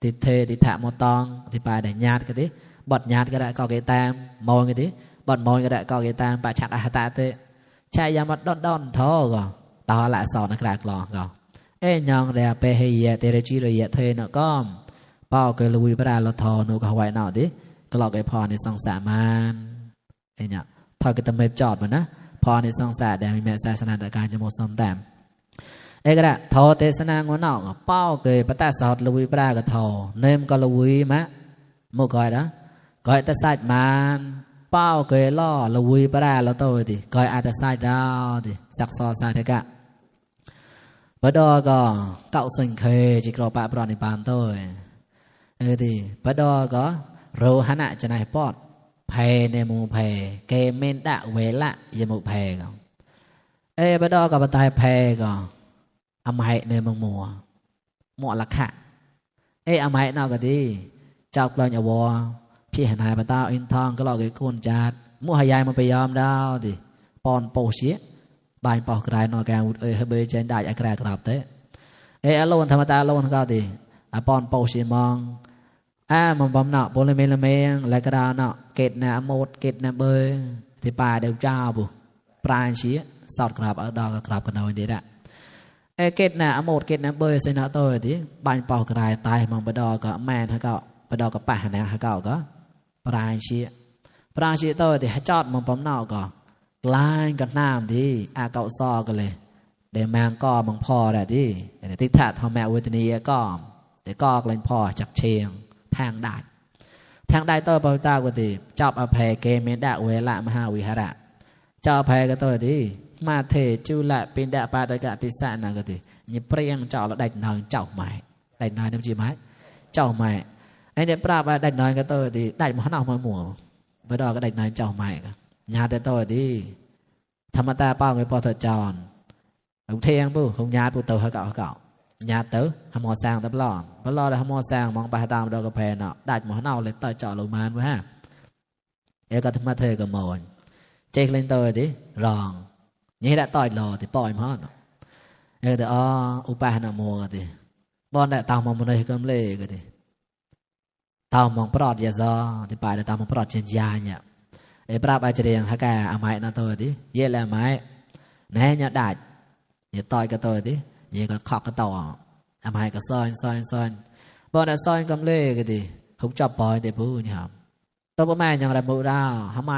ติดเทติดแถมมตองติดปลายได้ญาติกันดิบอดญาติก็ได้ก็เกตามมองกันดิบอดมองก็ได้ก็เกตามปะชักอาตาเตใช่ยามัดดอนทอก็ต่อละสอนอากาศกลองก็เอ้ยยองแล้วไปให้เหยียดเตะจีเราเหยียดเทเนาะก็เป้าเกลุยปลาเราทอนูก็ไว้เนาะดิก็หลอกไอ้พอในสองสามานไอ้เนี่ยทอก็ตะเม็บจอดมันนะพอในสองสาแดงมีแม่ศาสนาตะการจะหมดสมแต้มเอกระทอเทศนางวนอกเป้าเกยปะตาสอดลุยปลากระทอเนมก็ลุยมะโมกอยนะกอยตะไซด์มันเป้าเกยล่อลุยปลาเราโตดิกอยอาตะไซด์ดาวดิสักซอซาเทกะปะดอก็เก่าสิงเคจิกรอปะปรอนิปานโตดิปะดอก็โรหณะจะนายปอดเพในมูเพเกเมนดะเวละยมุเพก็ปะดอก็ปะตายเพก็อำไมในเมืองมัวหมอละค่ะอำไมนอกก็ดีเจ้ากลางอย่าวอพี่หนายปะตาอินทองก็หลอกไอ้คนจัดมั่วหายายมันไปยอมดาวดิปอนโปเสียบายปอกกระไรนอแกงเฮเบย์เจนได้กระกราบเตะอโลนธรรมตาโลนก็ดิปอนโปเสียมองมันบำเนาะโปลเมลเมงและกระดาเนาะเกตนะโมดเกตนะเบย์ที่ป่าเดียวเจ้าบุปลายเสียสอดกราบดอกกราบกันเอาไว้ดีละเกตนะโมดเกตนะเบย์เซนาโต้ดิบายปอกกระไรตายมองปดอก็แม่นฮะก็ปดอก็ป่านะฮะก็ปลายเสียโต้ดิจอดมันบำเนาก็ลายกันน้ำดิเก่าซอกันเลยเดี๋ยวแมงก็มังพ่อได้ดิติดถาทอแมวเวทนีก็เดี๋ยวก็เลยพ่อจักเชียงทางได้ตัวพระเจ้าก็ดีเจ้าอภัยเกเมดะเวละมหาวิหารเจ้าอภัยก็ตัวดีมาเทจุละปินดาปาตกะติสานาก็ดีนี่เปรี้ยงเจ้าแล้วได้นางเจ้าใหม่ได้นางน้ำจีไม้เจ้าใหม่ไอ้เนี่ยปราบได้นางก็ตัวดีได้มาหน้ามาหมัวพระดอก็ได้นางเจ้าใหม่ก็ญาติตัวดีธรรมตาเป้าไว้พอเถิดจรองเทียงปุ๊คงญาติปุ๊เตอเขาเก่าญาติเต๋อหมอสร้างตะปลอนพอรอได้หมอสร้างมองไปตามดอกกระเพนเนาะได้หมอเน่าเลยต่อยเจาะลงมาไว้ฮะก็ธรรมะเธอก็มอนเจ๊กเล่นตัวดิรองนี่ได้ต่อยรอที่ปล่อยมันแต่อุปาหนาโมก็ดิบอลได้ตามมองมันเลยก็เลยก็ดิตามมองปลอดยาซอที่ไปได้ตามมองปลอดเชียนยาเนี่ยปราบอาจจะเรียงฮักแกอาไม้นั่นตัวดิเยอะแล้วไม้แน่เนี่ยได้เนี่ยต่อยก็ตัวดิเนี่ยก็ขอกก็ต่ออาไม้ก็ซ้อนบอลได้ซ้อนก็เลยก็ดิเขาจับปล่อยเดี๋ยวพูดนี่ครับตัวประมาณอย่างไรบูดาวทำไม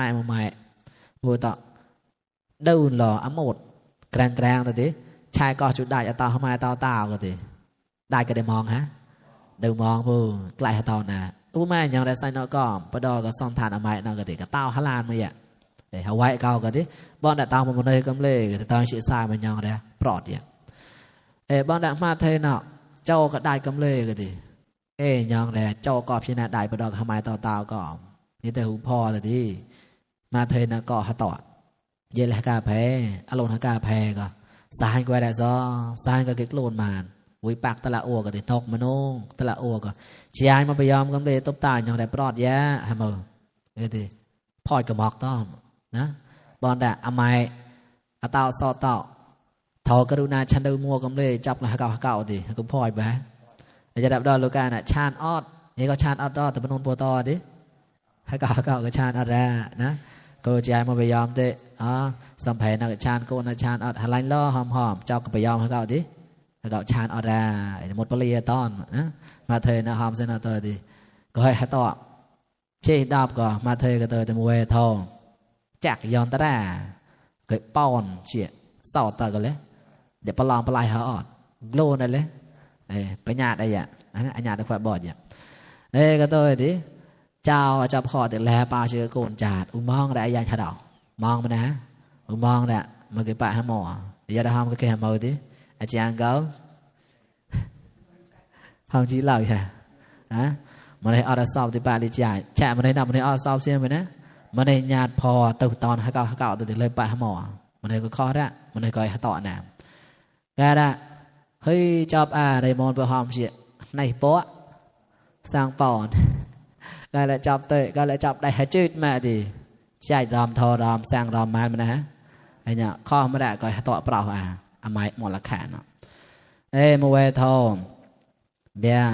บูต่อดูนหล่ออโมดแกรงตัวดิชายก็จุดได้จะต่อทำไมต่อก็ดิได้ก็ได้มองฮะดูมองพูใกล้ต่อนะตัวแม่ยังได้ใส่นอกก็ปดอก็ซ่อนฐานอไม้นอกก็ดิก็เต้าฮาลานมาอย่างเดี๋ยวไว้เก่าก็ดิบอลได้เต้ามันเลยก็เลยแต่ตอนชี้ซ้ายมันยังได้ปลอดอย่างบอลได้มาเทนอกเจ้าก็ได้ก็เลยก็ดิยังได้เจ้าก็พิจารณาได้ปดอทำไมต่อก็นี่แต่หูพ่อเลยดิมาเทนก็หาต่อเยลกาแพ้อารมณ์กาแพ้ก็สายก็ได้ซอสายก็เก็กโลนมา วิปากตะละโอก็ตินกมโนตะละโอก็ชายมาไปยอมกำเลยตบตาอย่างได้ปลอดแย่ฮะมือเอ้ติพอดก็บอกต้อมนะบอนดะอมัยอตาซอตอทอกรุณาชันดูมัวกำเลยจับละเก่าติก็พอดไปจะดับดอนลูกาน่ะชานออดนี่ก็ชานออดดอแต่ปนนโปตอดิให้เก่าก็ชานออดนะก็ชายมาไปยอมเตสัมเพนักชานโกนชานออดหลังล้อหอมๆเจ้าก็ไปยอมให้เก่าดิให้เก่าชานออดหมดปลีตอนนะมาเทนะหอมเสนอเตอดิก็ให้ต่อเช่ดาบก็มาเทก็เตอแต่มวยทองจักยอนตะก็ป้อนเชี่ยเศร้าตาก็เลยเดี๋ยวปลอมปลายหาออดโลนั่นเลยไปญาติอะไรอันญาติควายบอดก็ตัวดิเจ้าจะพอแต่แลปลาเชื่อโกนจาดมองได้ยังฉดามองมันนะมองได้มันก็ปะหาหมออย่าได้ห้ามก็แค่หมอดิอาจารย์เขาห้ามชี้เล่าใช่ฮะมันให้อดสอบที่ปาดิจ่ายแฉะมันให้นำมันให้อดสอบเสียไปนะมันให้ญาติพอตื่นตอนให้เก่าตื่นเลยปะหาหมอมันให้ก็ข้อได้มันให้ก็ให้ต่อหนามแกได้เฮ้ยจอบอะไรมอนไปหอมเสียในโป๊ะสร้างปอนก็เลยจับเตะก็เลยจับได้ให้จืดมาดิใจรอมทอรอมสร้างรอมมันนะฮะไอ้เนี่ยข้อไม่ได้ก็ให้ต่อเปล่าไม้หมดละแขนมวยทองเดี๋ยว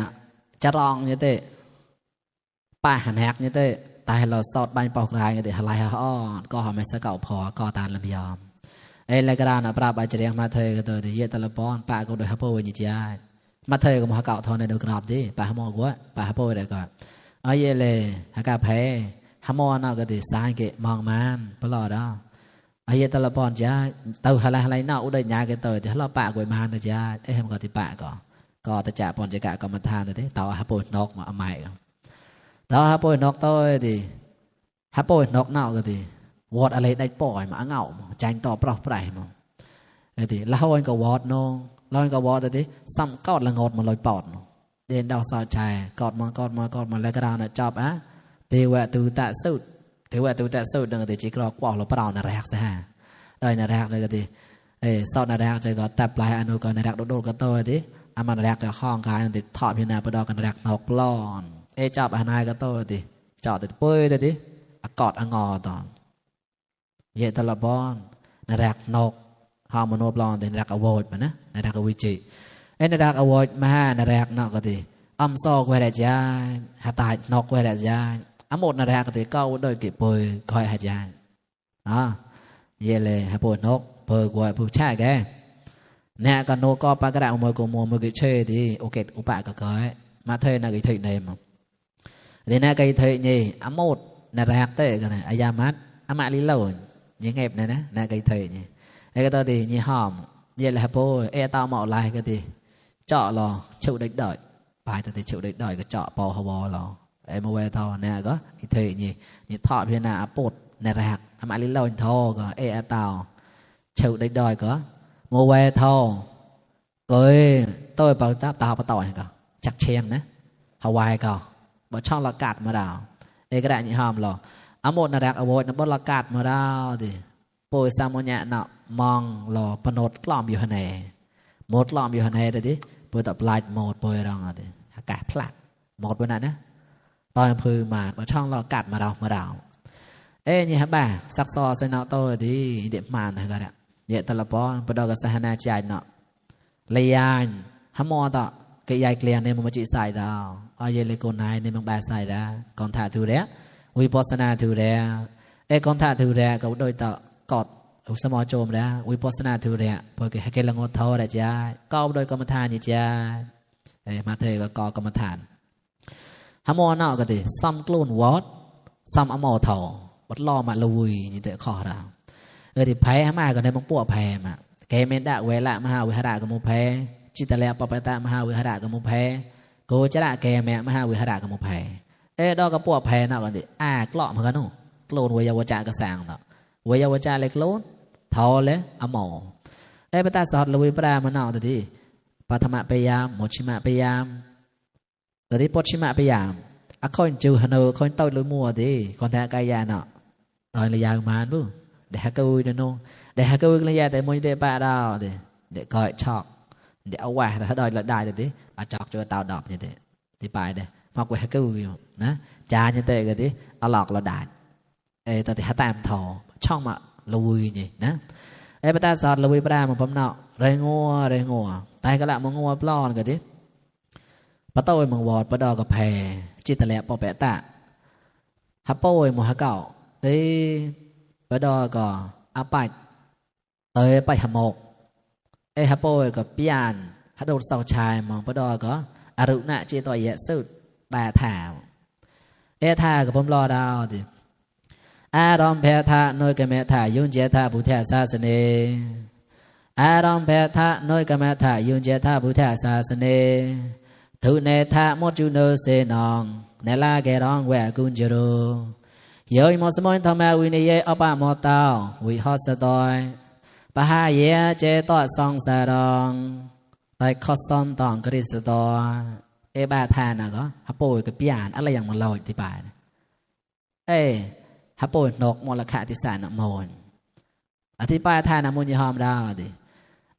จะลองเนี่ยเตะป้าหันแหกเนี่ยเตะตายเราสอดใบปอกลายเนี่ยเตะหลายอ้อนก็หอมไม่สะเก่าพอก็ตาลำยอมแล้วก็ได้นะปราบอาจจะเรียกมาเธอก็ตัวเยี่ยตะละปอนป้าก็โดยฮับโป้ยิ่งจ้ามาเธอก็มาเก่าทอนในดูกราบดิป้าฮับโม่ก็ป้าฮับโป้ได้ก่อนเย่เลยฮักกาเพฮับโม่น่าก็ติดสายเกะมองมันปลอดเย่ตะละปอนจ้าตัวอะไรน่าอุดยาเกตัวที่เราป้าก็มานะจ้าทำก็ติป้าก็ตะจ่าปอนจะกะก็มาทานเลยตัวฮับโป้นกมาเอาไม้ตัวฮับโป้นกตัวดิฮับโป้นกน่าก็ติวอดอะไรได้ปล่อยมาเงาใจต่อเปล่าไปมั้งทีเล่าอันก็วอดน้องเล่าอันก็วอดทีซ้ำกอดละงดมาลอยปอดเดินดาวสาวชายกอดมาแล้วก็ดาวน่ะจับเทวะตูตะสุดดังทีจีกรอกว่าเราเปล่าน่ะแรกซะฮะได้น่ะแรกเลยก็ทีสาวน่ะแรกใจก็แต่ปลายอนุก็น่ะแรกโดดก็โตทีมันแรกจะข้องกายทีทอดพินาประดอกันแรกนกปล้อนจับนายก็โตทีจอดทีเปื่อยทีกอดงอตอนเยตละบอนนรักนกฮอร์โมนปลอนแต่นรักอวอดมันนะนรักอวิจินรักอวอดมาฮานรักนกก็ดีซอกไว้ได้จ้าหาตายนกไว้ได้จ้าหมดนรักก็ดีก็โดยเก็บเปยคอยหาจ้าเยเลยหาปวดนกเปยกว่าผู้ชายแกเนี่ยก็นกก็ปากกระดาษมวยกูมือกิเชยดีโอเคอุปะก็ก้อยมาเทยนักกิเทยเนมทีนั้นกิเทยนี่หมดนรักเตะกันนะอายามัดมาลิโลยังไงนะน่าไกลเทยนี่ก็ตัวดีนี่หอมเยลฮาโปตาหมอลายก็ดีเจาะรอชุดเด็กดอยปลายตัวดีชุดเด็กดอยก็เจาะปอฮวอรอมาเวทอเนี่ยก็เทยนี่ทอดพิจารณาปดในแรกมาลิโลนทอก็ตาชุดเด็กดอยก็มาเวทอก็ตัวเปล่าตาปะต่อยก็จักเชียงนะฮาวายก็บ่ช่องละกัดมาดาวก็ได้นี่หอมรอหมดนรักอวดนบลกาดมาดาวดิป่วยสามวันเนาะมองหล่อปนดกล้อมอยู่ข้างในหมดกล้อมอยู่ข้างในแต่ดิป่วยตับลายหมดป่วยรองดิอากาศพลัดหมดไปนั่นนะตอนพื้นมาช่องเรากัดมาดาวนี่ฮะบ่าซักซอเซนเอาโตดิเด็ดมานะก็ได้เยอะตละปอนปดอกกับสหนาใจเนาะเลยยานฮะมอต่อเกยายเกลียนในมันจิใส่ดาวเยเลยโกนายในมันแบใส่ดาก่อนถ่ายทูเรวิปัสสนาทูเรก่อนถ่ายทูเรก็โดยต่อกอดอุสมอโจมแล้ววิปัสสนาทูเรพอให้เกลงดทอได้จ้าก็โดยกรรมฐานนี่จ้ามาเทก็กรรมฐานฮะมอเนาะก็ติซ้ำกลุ่นวอดซ้ำอมอทอวัดล่อมาลุยนี่เตะคอเราที่แพ้มาก็ได้มังปั่วแพ้มาแกเมนดะเวละมหาวิหารกับมุแพ้จิตตะเลปปะตะมหาวิหารกับมุแพ้โกจระแกแม่มหาวิหารกับมุแพ้ดอกกระปวดแพ้เนาะกันดิกล้อเหมือนกันนู่นกลนวิยวจากระสังต่อวิยวจาเล็กล้นทอเลยหมอปตาสอดลุยปลามันเนาะตัวที่ปัทมะพยายามโมชิมะพยายามตัวที่ปชิมะพยายามคนจูฮันโนคนโตลุยมัวดิคนแทกายาเนาะตอนระยะประมาณปุ๊บเด็กฮักกุยเนาะเด็กฮักกุยระยะแต่มวยเตะปลาดาวเด็กก้อยช็อก เดี๋ยวเอาไว้ถ้าได้เลยดิอาจอกจะเตาดอกอย่างเดียวที่ไปเด้มากกว่าให้กู้อยู่นะจานอย่างเดียวกันดิเอาหลอกเราได้ตอนที่หาตามทอช่องมาลุยนี่นะประตาสอดลุยประดามันผมเนาะเรงัวตายก็ละมังงัวปล้อนกันดิปะโต้ยมังวอดปะดอกกับแพจิตแหละปอแปะตะฮับโป้ยมัวฮักเก่าตีปะดอก็อาไปไปหมกฮับโป้ยกับปียนฮัดโดดเสาชายมองปะดอก็อรุณะจีตัวเยสุดแปะถาวถากับผมรอดาวดิอารมณ์แพทะน้อยกับแม่ถายุ่งเจตาบุตรศาสนาอารมณ์แพทะน้อยกับแม่ถายุ่งเจตาบุตรศาสนาทุเนธามดจุโนเสนองเนลาเกรองแวกุญจโรยอยมอสมอนทำมาวินิเยอปะมอตาววิหอสตอยปะหาเยเจตอสองสารองไปคอสอนตองกริสตอบาทานะก็ฮับโปยกับปียนอะไรอย่างมันลอยที่ป่าฮับโปยนกมลค่าที่สารนมนอธิบายทานามุญยหอมดาวดิ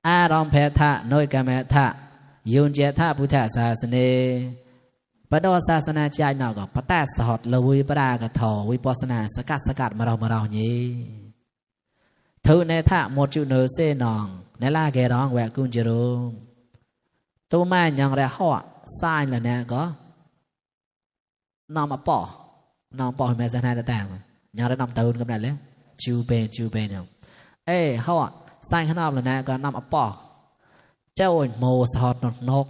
อารมณ์แพทะน้อยกับแม่ทะยุนเจตาพุทธศาสนาปะดอศาสนาใจนอกก็ปะตาสหดละวิปรากะทอวิปัสสนาสกัดมาเรานี้เท่าในท่าหมดจุเนเสนองในลาเกร้องแวกุญจโรตัวแม่ยังแร่ห่อสายแล้วเนี่ยก็นำมาป่อนำป่อแม่ศาสนาแต่งยังได้นำตูนกับนั่นเลยจิวเป็นเนี่ยห่อสายขนาดแล้วเนี่ยก็นำมาป่อเจ้าโมสอดนก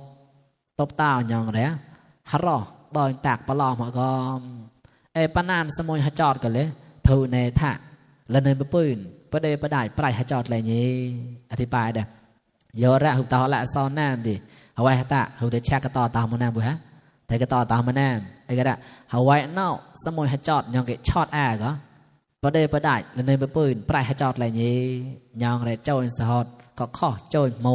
ตบตาอย่างไรฮารอดอยตากปลอมก็ปนานสมุยฮจอดกันเลยทูในท่าละเนินปืนประเดี๋ยวประได้ปลายฮจอดอะไรนี้อธิบายเด้เยอะละหุบต่อละซ้อนน้ำดิเอาไว้ฮะตาหุบจะแช่กระต่อตามมันน้ำบุฮะแต่กระต่อตามมันน้ำก็ได้เอาไว้เน่าสมุยฮจอดอย่างเกชอดแอก็ประเดี๋ยวประได้ละเนินปืนปลายฮจอดอะไรนี้อย่างไรเจ้าอินสอดก็ข้อโจยโม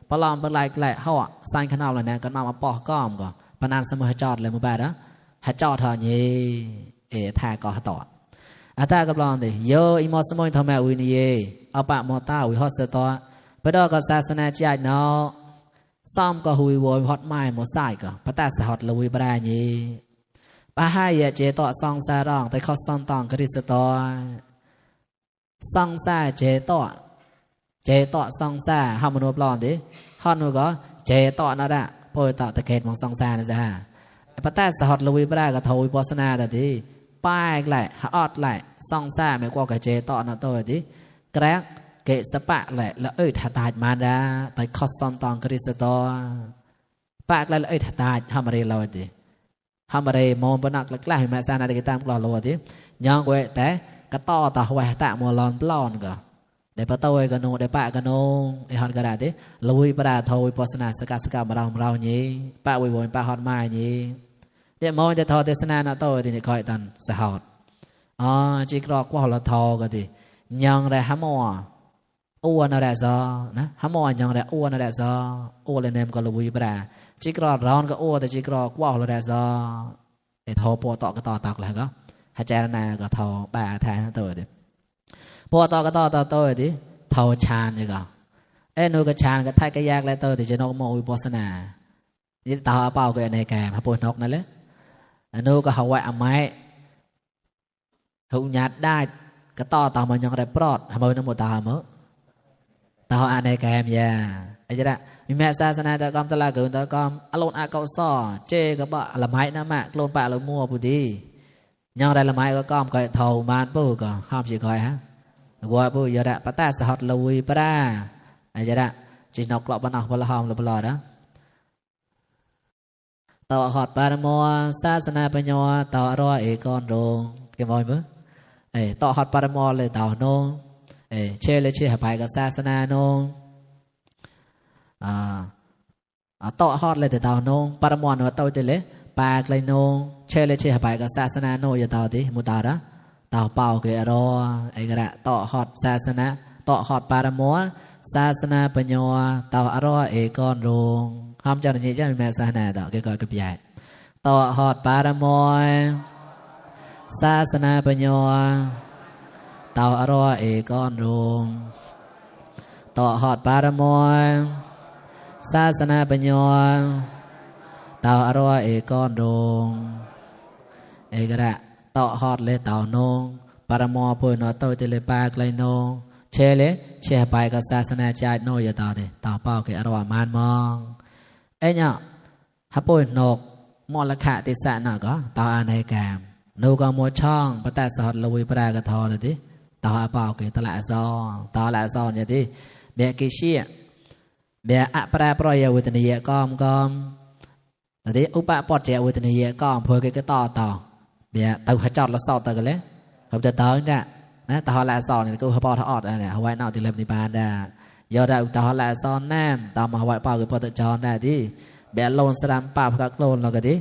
ปลอมปลายแหละเขาสร้างขนาดเลยนะก็นำมาปอกก้อมก็ปนานสมุยจอดเลยมือแบบนะฮจอดเท่านี้ท่าก็ต่ออาตากำลังดิโยอิมอสมุยทำแม่วินิเยเอาปะมอต้าวิฮอสตอไปดอก็ศาสนาใจเนาะซ้อมก็หุยโวยฮอตไม้หมดสายก็ปะตาสหดละวิบราณีปะให้เจต่อซองซารองแต่เขาซ้อนตองกริสตอซองซาเจต่อซองซาห้ามนุษย์ปลอมดิข้อนู้ก็เจต่อนั่นแหละโปรยต่อตะเกียบของซองซานะจ๊ะปะตาสหดละวิบราก็ทวิปัสนาแต่ที่ป้ายแหละฮอดแหละซองซาไม่กว่ากับเจต่อนั่นตัวที่แกรกเกสปะแหละแล้วถ้าตายมาได้แต่ข้อซ้อนตองกริสตอปากแล้วถ้าตายทำอะไรเราดิทำอะไรมองปนักหลักหลายมาซานาดิกตามกลอโลดิยังเว้แต่กระต่อต่อไว้ตะมัวลอนปล้อนก็ได้ปะโตยกันโนได้ปะกันโนฮอดกระดาษดิลุยประดาทวิปัสนาสกัดมาเรานี้ปะวิวนปะฮอดไม้นี้เดี๋ยวมองจะทอเทศนาหน้าโตดิคอยตันสหดจีกรอกว่าเราทอก็ดิยังได้ฮะมัวอ้วนอะไรซอนะฮะมอยังได้อ้วนอะไรซออ้วนเลยเนมก็ลุยปลาจิกรอร้อนก็อ้วนแต่จิกรอกว่าอะไรซอทอปอต่อก็ต่อตักแล้วก็ฮัจเจรนาก็ทอป่าแทนตัวดิปอต่อก็ต่อตัวดิทอชานนี่ก็นูก็ชานก็ไทยก็ยากแล้วตัวดิจะนกมอวิปัสนานี่ต่อเป่าก็ในแกมฮะปนกนั่นแหละนูก็เขาไว้อไม้หุญยัดได้ก็ต่อมันยังได้ปลอดทำไมน้ำมันตาเมื่อต่ออันในแกมยาไอ้เจ้ามีแม่ศาสนาแต่กอมตลาดเกินแต่กอมอารมณ์อาเกาซ้อเจก็บ่ละไม้น้ำมะโกลนปะละมัวผู้ดียังได้ละไม้ก็กอมก็เท่ามานปูก็ข้ามสิคอยฮะวัวปูยาดะปะตาสหดลุยปะด้าไอ้เจ้าจีนกกลอบปนอกปะละหอมละปะหลอดนะต่อหอดปาโมศาสนาปัญญาต่อรอเอกอนโรงเกี่ยวมั้ยต่อหอดปาโมเลยต่อโนเชื่อเลยเชื่อหายกับศาสนาโนต่อฮอดเลยแต่เต่าโนปารมอนว่าเต่าเจเลยปากเลยโนเชื่อเลยเชื่อหายกับศาสนาโนอย่าเต่าดิมุตาระเต่าเป่าเกอรอไอ้กระต่อฮอดศาสนาต่อฮอดปารมอศาสนาปัญญาเต่าอรอเอกอนโรงคำเจ้าหน้าที่เจ้าแม่ศาสนาต่อเกี่ยวกับใหญ่ต่อฮอดปารมอศาสนาปัญญาเต่าอรอเอกอนโรงต่อหอดปารมอยศ ศาสนาปัญญาเต่าอรวเอกอนดงเอกระต่อฮอดเลยเต่านงปรมอพูนอโตติเลปาไกลนงเชเลเชไปกับศาสนาจายโนยต่อเดต่อเป้าเกอรวมานมองเอ้ยเนาะฮับพูนกมอลขะติสะเนาะก็ต่ออันในแกมนูก็มัวช่องปะแต่สอดลวิปรากระทอเลยดิต่อเป้าเกตละซองต่อละซองเนี่ยดิเบียกิเชียเบียอะปราปรอยวิตเนียกอมแล้วดิอุปปอดเจวิตเนียกอมเพื่อเกต่อเบียตัวขจรละซอตกันเลยเขาจะต่อเนี่ยนะต่อละซองเนี่ยก็พอทอดเนี่ยเอาไว้นอกที่เล็บนิพานได้ยอดต่อละซองแนมต่อมาไว้เป้าคือพอตจรได้ดิเบียโลนสลัมป่าพกักโลนเราก็ดิ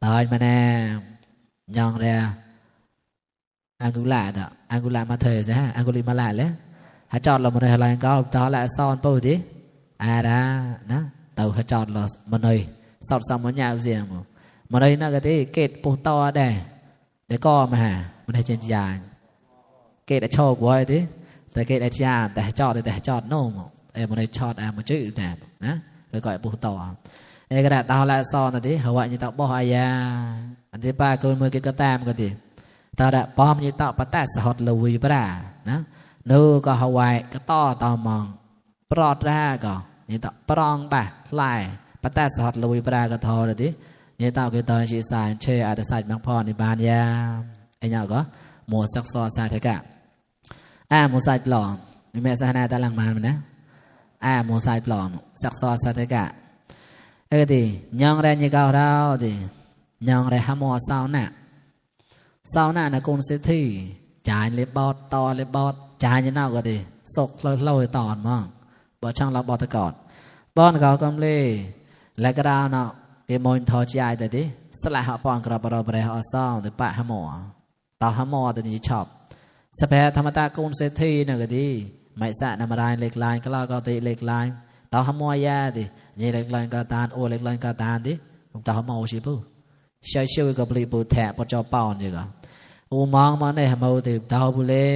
ต่อยมาแนมยองเรียอังกุลาต่ออังกุลามาเถอะใช่ไหมอังกุลิมาลาเลยขจรเรามาเลยอะไรก็ต่อละซองปุ๊บดิadaนะเต่าขจรเรามาเลยสอดสามมันยาวเสียงมาเลยนั่นก็ดิเกตปูต่อได้เดี๋ยวก็มาหามันให้เจนจานเกตโชคไว้ดิแต่เกตจานแต่จอดโน่มมันเลยชอดมันจืดแต่นะก็ก่อยปูต่อกระดาษต่อละซอนนั่นดิหัวยี่ต่อบ่อายาอันที่ป้าก็มือเกตก็ตามก็ดิต่อละป้อมยี่ต่อปะแต่สอดลวีปะนะนูก็หัวก็ต่อมองปลอดแรกก็นี่ต่อปรองไปไล่ปะแต่สอดลวีปะก็ทอเลยดินี่ต่อคือตอนชีสายเชื่ออาจจะใส่บางพ่อในบ้านยาไอ้เนาะก็หมูสักซอสาเถกะหมูใส่ปลอมมีแม่สหนาตะลังมันนะหมูใส่ปลอมสักซอสาเถกะดิยองแรงยี่เก่าเราดิยองแรงฮามอเศร้าหน้านะกุนเซธีจ่ายเล็บบอดต่อเล็บบอดจ่ายยี่เน่าก็ดิสกเล่าตอนมั่งบ่ช่างเราบอดตะกอดบอนเขากำเล่และกระดาวเนาะเกมอนทอจ่ายแต่ดิสลายหาปอนกระปรบเรหอซ่องหรือปะฮามอต่อฮามอตัวนี้ชอบสเปรธรรมตากุนเซธีนะก็ดิไม่สะนำรายเล็กลายก็เล่าก็ตีเล็กลายต่อฮามอยาดิยี่เล็กลายก็ตานโอเล็กลายก็ตานดิผมต่อฮามอชิบุเชื่อเชื่อกับรีบูแทะปจอปอนจีก็อูมองมันในฮามอติต่อบุเล่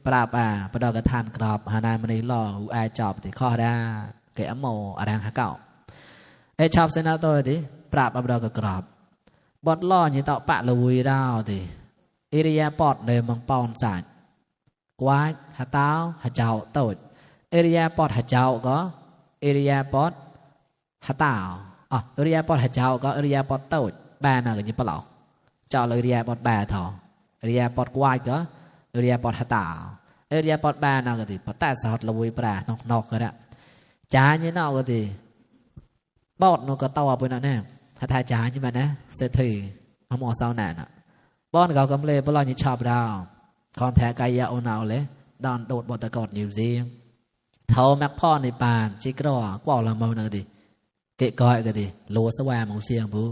ปราบประดอกระทานกรอบฮานายมันในล่ออูไอจอบติข้อได้เกอโมอะไรฮะเก่าชอบเซนาโต้ดิปราบประดอกกรอบบอดล่อยี่ต่อปะละวุยดาวดิอิริยาปอดเดิมมังปอนสายกวาดหาเต้าหาเจ้าโต้อิริยาปอดหาเจ้าก็อิริยาปอดหาเต้าอิริยาปอดหาเจ้าก็อิริยาปอดโต้แบนอะไรยี่ปะเหล่าเจ้าเลยอิริยาปอดแบนทออิริยาปอดกวาดก็อิริยาปอดหาเต้าอิริยาปอดแบนอะไรดิปอดแต่สอดละวุยปลานอกก็ได้จ้ายี่นอกก็ดิบอดนกก็ต่อไปนั่นแน่ถ้าทายจ้าใช่ไหมนะเศรษฐีหมอเศร้าหนาน่ะบอนเขากำเลยบอลนี่ชอบดาวคอนแทกายาโอนเอาเลยดอนโดดบอตะกอดนิวซีเท่าแม็กพ่อในปานจิกรอกว่าเราเมาหนึ่งดิเกะก้อยก็ดิโลสวามของเสียงบู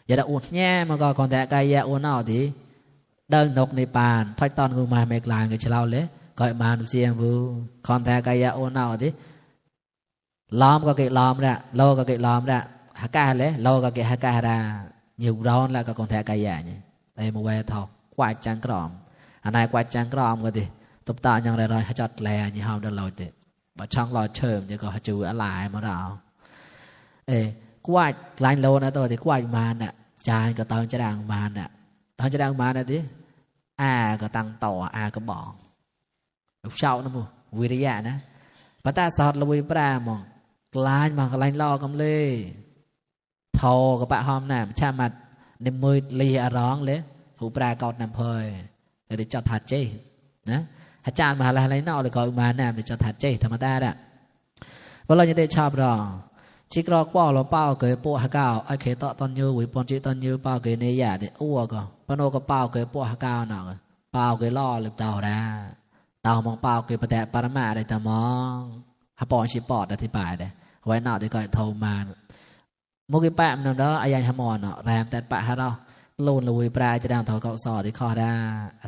อย่าได้อุดแง่มาก็คอนแทกายาโอนเอาดิเดินนกในปานไฟตอนกูมาเมกลางก็เชลาเลยก้อยมาหนุ่มเสียงบูคอนแทกายาโอนเอาดิล้อมก็เกะล้อมละโลก็เกะล้อมละฮักกาเลยโลก็เกะฮักกาละnhiềuร้อนแล้วก็คอนแทกายาเนี่ยแต่มาเวทอกวาดจังกรอมอันไหนกวาดจังกรอมก็ดิตุบตาอย่างไรๆให้จัดแลยี่ห้อเดินลอยเตะบ่ช่างลอยเชิมจะก็จูอะไรมาเรากวาดลายโลนะตัวที่กวาดมาน่ะจานก็ตอนจะดังมาน่ะตอนจะดังมาน่ะดิก็ตั้งต่อก็บอกเช่านะมูวิริยะนะปะตาสอดลอยปลามองลายมากลายล่อกำเลยทอกับปะหอมน่ะชามัดในมือลีร้องเลยหูปลากอดน้ำเพยเดี๋ยวจะถัดเจนะอาจารย์มาอะไรนอกเลยก็มาน้ำเดี๋ยวจะถัดเจธรรมดาด่ะเพราะเราจะได้ชอบรอชิกรอกว่าเราเป้าเกยปูฮักเก้าไอเคตตอนยูวิปนจิตอนยูเป้าเกยเนียเดี๋ยวอ้วก็ปนโอก็เป้าเกยปูฮักเก้าหน่อยเป้าเกยล่อหรือเต่าได้เต่ามองเป้าเกยประแดปารมาได้แต่มองฮับปอนชิปอดอธิบายได้ไว้หน่อยเดี๋ยวก็โทรมามุกิปะมันนั่นอายันฮมอนเนาะแรมแต่ปะฮะเราลูนลุยปลาจะดังทอเกาซอที่คอได้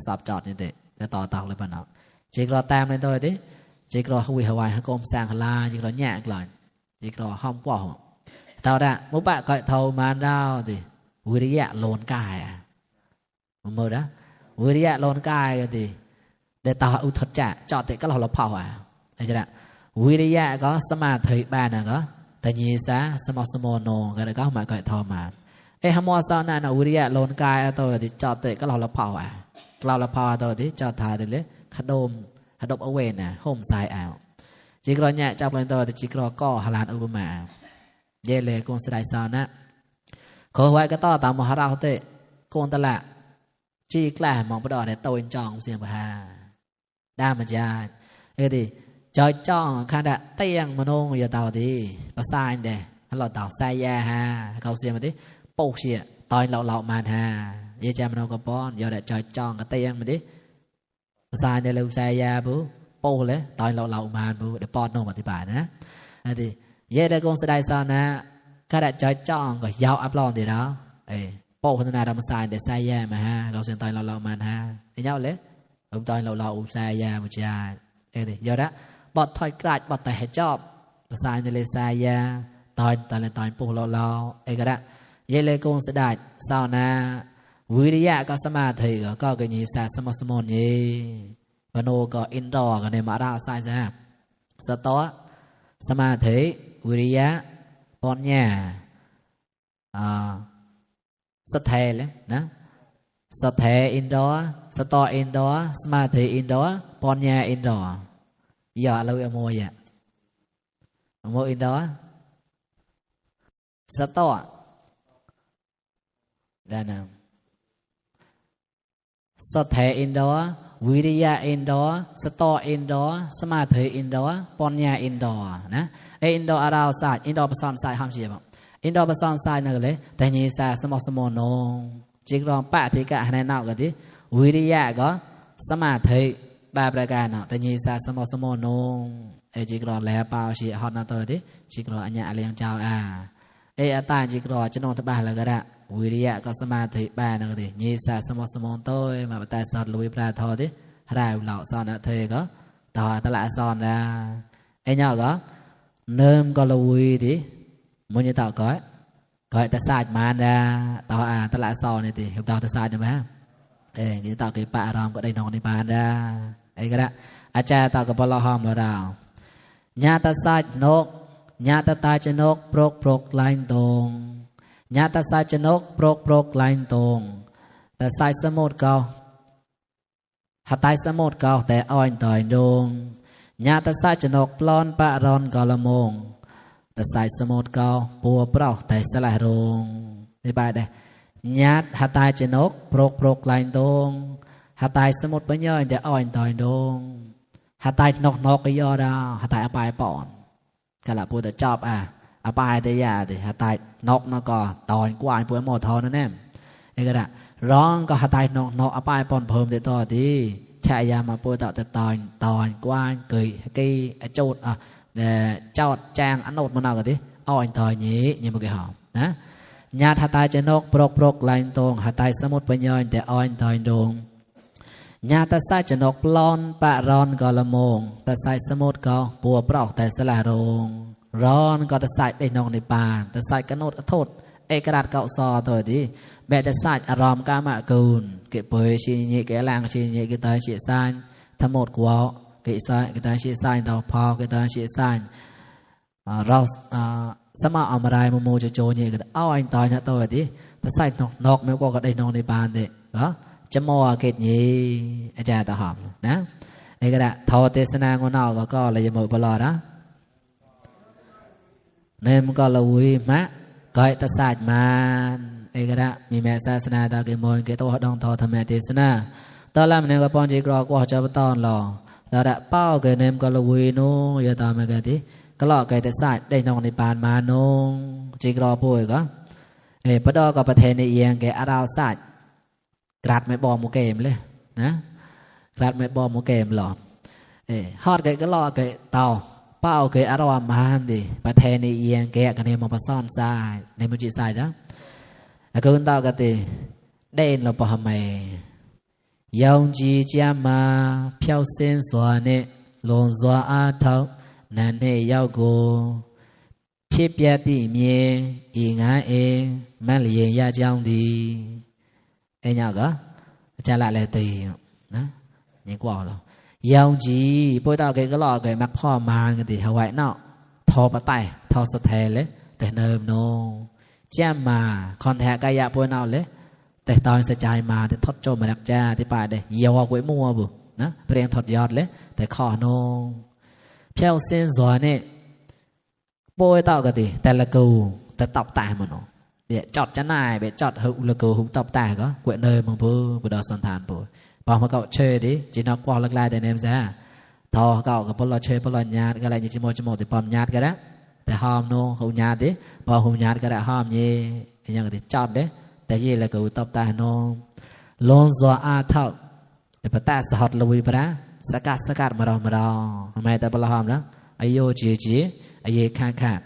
สอบจอดนี่เด็กแต่ต่อตอกเลยปะเนาะจิกรอตามเลยตัวดิจิกรอขวิหวายฮะกรมสร้างลาจิกรอแย่กลอยจิกรอห้อมกว่าเต่าด่ะมุปะก็โทรมาดาวดิวิริยะโลนกายมันมือนะวิริยะโลนกายก็ดิเดี๋ยวต่ออุทธจะจอดเตะก็เราเผาไอ้เจ้าวิริยะก็สมาธิบ้านนะก็ แต่ยีซะสมอสมโนก็ได้ก็มาก็ทอมาหมอซานะนะวิริยะโลนกายตัวที่จอดเตะก็เราละเผาเราละเผาตัวที่จอดทาเดเลยขดมเอาเวนห่มสายเอาจิกรอเนี่ยจับเลยตัวที่จิกรอก็หลานอุปมาเยเลยกงสไลซานะขอไว้ก็ต่อตามมหาราชเตะกงตะละจีกล้ามองประดอเนี่ยตัวจองเสียงพาได้มาจ้าดิจอยจ้องขนาดเตียงมโนงอยู่ตัวที่ประสานเด้เราตัวสายยาฮะเขาเสียมาดิปูเสียตอนเรามาฮะยี่จามโนกับป้อนอยู่ได้จอยจ้องกับเตียงมาดิประสานเดี๋ยวเราสายยาบุปูเลยตอนเรามาบุเดี๋ยวป้อนโนมาที่บ้านนะดิเย่ได้กงสไลซานะขนาดจอยจ้องก็ยาวอัพลอนดีแล้วปูขนาดเรามาสายเดี๋ยวสายยามาฮะเขาเสียตอนเรามาฮะไอ้เจ้าเลยตอนเราสายยามุจยาดิอยู่ได้บอดถอยกราดบอดแต่เหตุจอบภาษาในเลสายาตอนปูเราก็ได้เยเลกงสดายสาวนาวิริยะก็สมาธิก็กยีสาสมสมนยีปโนก็อินดอก็ในมาราสายซะสตอสมาธิวิริยะปัญญาสเทเลยนะสเทอินดอสตออินดอสมาธิอินดอปัญญาอินดออย่าเราโมยโมอินดอสตอได้นะสเทอินดอวิริยะอินดอสตออินดอสมาธิอินดอปัญญาอินดอนะอินดออาราวศาสตร์อินดอประสานสายห้ามเสียบอินดอประสานสายนั่นเลยแต่ยีสาสมอสมโนจิกรองปะที่กะในนอกกันที่วิริยะก็สมาธิบาประการแต่ยีสาสมอสมโนจิกรอแล้วเปล่าชีฮอตนาตัวที่จิกรออันยาเลี้ยงเจ้าอัตตาจิกรอจะนอนที่บ้านแล้วก็ได้วิริยะก็สมาธิบ้านนั่นก็ที่ยีสาสมอสมโนตัวมาปฏิสัตว์ลุยปลาทอที่เราเหล่าสอนเธอก็ต่อตลาดสอนนะเนี่ยก็เนิ่มก็ลุยที่มันจะต่อก็แต่ศาสตร์มันนะต่อตลาดสอนนี่ที่ต่อแต่ศาสตร์ใช่ไหมนี่ต่อกี่ปะรามก็ได้นอนในบ้านนะก็ได้อาจารย์ต่อกับพลหอมเราญาติศาสตร์นกญาติตาจนกปรกลายตรงญาติศาสตร์จนกปรกลายตรงแต่สายสมุดเก่าหัตถสมุดเก่าแต่อ่อนต่อยดงญาติศาสตร์จนกปลอนปะรอนกอละมงแต่สายสมุดเก่าปัวเปล่าแต่สลายรงในบ้านได้ญาติหัตถจนกปรกลายตรงหัตถสมุดปัญญาแต่อ่อนต่อยดงหัตถนกก็ย่อดาวหัตถอปายปอนก็ละพูดแต่จอบอปายแต่ยาแต่หัตถนกก็ตอนกวานปัวหมดทอนั่นแน่ก็ได้ร้องก็หัตถนกอปายปอนเพิ่มแต่ต่อที่ชายามาพูดแต่ตอนกวานเกยกีโจดเจ้าแจงอันโนดมันเอากันที่อ่อนต่อยนี้ยังไม่เกี่ยวนะญาติหัตถจนกปรกลายตรงหัตถสมุดปัญญาแต่อ่อนต่อยดงญาติสายจนกปลอนปะรอนกอละมงแต่สายสมุดก็ปัวเปล่าแต่สลายรงร้อนก็แต่สายได้นองในป่าแต่สายกระโนดโทษกระดาษเก่าซอตัวดีแบบแต่สายอารมณ์กามะกูลเก็บเปยชีเยเกลางชีเยกิตาเฉียซานทั้งหมดกว่าเกสายกิตาเฉียซานเราพอกิตาเฉียซานเราสมาอมรายโมจะโจเยก็เอาอันต่อยนะตัวดีแต่สายนกไม่ว่าก็ได้นองในป่าเด็กเหรอจะมัวเกิดยี่อาจารย์ตาหอมนะก็ได้ทอเทศนางนอกก็เลยจะมือบลอนะเนี่ยมันก็ลุยมะก็ตัดสายมันก็ได้มีแม่ศาสนาตาเกมอยเกตัวดองทอทำแม่เทศนาตอนแรกเนี่ยก็ปอนจีกรอกว่าจะไปตอนหล่อแต่ได้เป้าเกเนี่ยก็ลุยนู้อย่าตามมาเกิดที่ก็หลอกเกิดตัดสายได้นองในปานมานู้จีกรอป่วยก็พระดอก็ประเทศในเอียงแกอาราวสายกราดไม่บอมโมเกมเลยนะกราดไม่บอมโมเกมหลอดฮอดเกยก็ล่อเกยเตาเป้าเกยอารวามาดิประเทศในเอียงแกกันในมอปซ่อนทรายในมุจิทรายนะก็คุณเตากติเด่นเราปะทำไมยองจีจามาเพียวเส้นสวนเนลงสวนอาเท้านั่นเนยาวกูเพียบเปียตีเมียอีงามันเลียยาจังดีเนี่ยก็จะละเลยตีนะยังกว่าเรายาวจีพวกเราเกยก็รอเกยมักพ่อมากันตีหวายเนาะ ทอปะไตทอสะแทเลยแต่เนิมโนแจ้มมาคอนแทกายะปวยเอาเลยแต่ตอนสะใจมาแต่ทอดโจมาดักจ้าที่ป่าเดเยียวกวยมัวบุนะเปลี่ยนถอดยอดเลยแต่ข้อโนเพี้ยวเส้นสวยนี่ปวยเต่ากะติแต่ละกูแต่ตอบตายมันเนาะเบียจอดจะนายเบียจอดหุบละกูหุบตอบตายก็กวยเนยมึงปูบุดอสันทานปูพอมาเกาเชยดิจีนอกกวาลักลายแต่เนมซะทอเก่ากับพลเชยพลญาติก็อะไรยิ่งจโมติปอมญาติก็ได้แต่หอมโนหูญาติดิพอหูญาติก็ได้หอมยี่ยังก็ติจอดเด้แต่ยี่ละกูตอบตายโนลงซัวอาเท่าแต่ปะตาสหดลุยปะสกัดมาเราทำไมแต่ปลาหอมแล้วอายุจีอายุขาด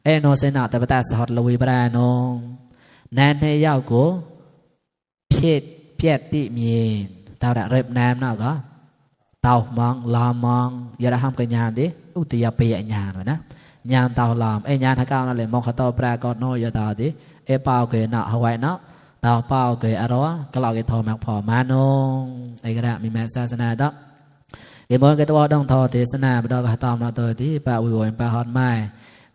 เอโนเซนอแต่ปะตาสหดลุยปะโนแนนให้ยาวกูเพียรติมีเต่าเริบน้ำเนาะก็เต่ามองลอมมองอย่าได้ห้ามกันยามดิอุตยาเปียญาณนะญาณเต่าลอมญาณทักก้าวนั่นเลยมองเขาเต่าปลากอดโนอย่าเต่าดิเปล่าเกยเนาะหวยเนาะเต่าเปล่าเกยอารวะก็เราเกยทอมักพอมาโนกระดามีแม่ศาสนาดอกเกยมองเกยตัวดองทอเทศนาบดอกกระตอมเนาะตัวที่ปะวิวปะฮอดไม้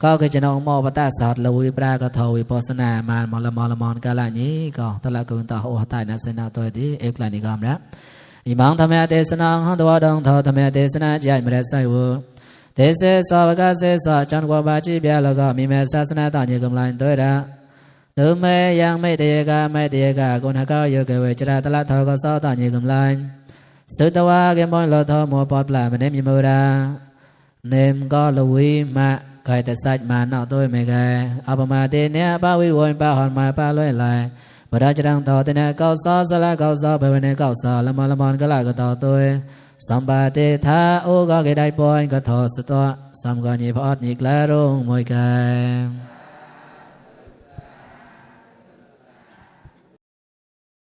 ก็เกยจะน้องมอปตาสอดลวิปลากระทวิปัสนามานมอละมอนกาลานี้ก็ตละกุนต่อโอหตายนัสนาตัวที่กลานิกรรมแล้วอิมังธรรมะเทศนาหันตัวดองทอธรรมะเทศนาใจมเรศไซวเทศสาวกเสสจันกวบาจิเบียแล้วก็มีแม่ศาสนาต่างกำลังตัวละตัวแม่ยังไม่เดียกาคนหักเอาอยู่เกวิจราตละทอก็สาวต่างกำลังสุตวะเกมอนลทอมัวปอดปลามันเนมยมูราเนมก็ลวิมาใครแต่สัจมาเนาะตัวไม่ไกลอัปมาเตเนียป้าวิวนป้าหอนมาป้าลอยไหลบดาจดังต่อเตเนเก้าซอสละเก้าซอไปวันเนเก้าซอละมอนก็ละก็ต่อตัวสัมปะเตธาโอก็เกได้ปอยก็ทอสตัวสัมกอญีพอดญิกละรงมวยไก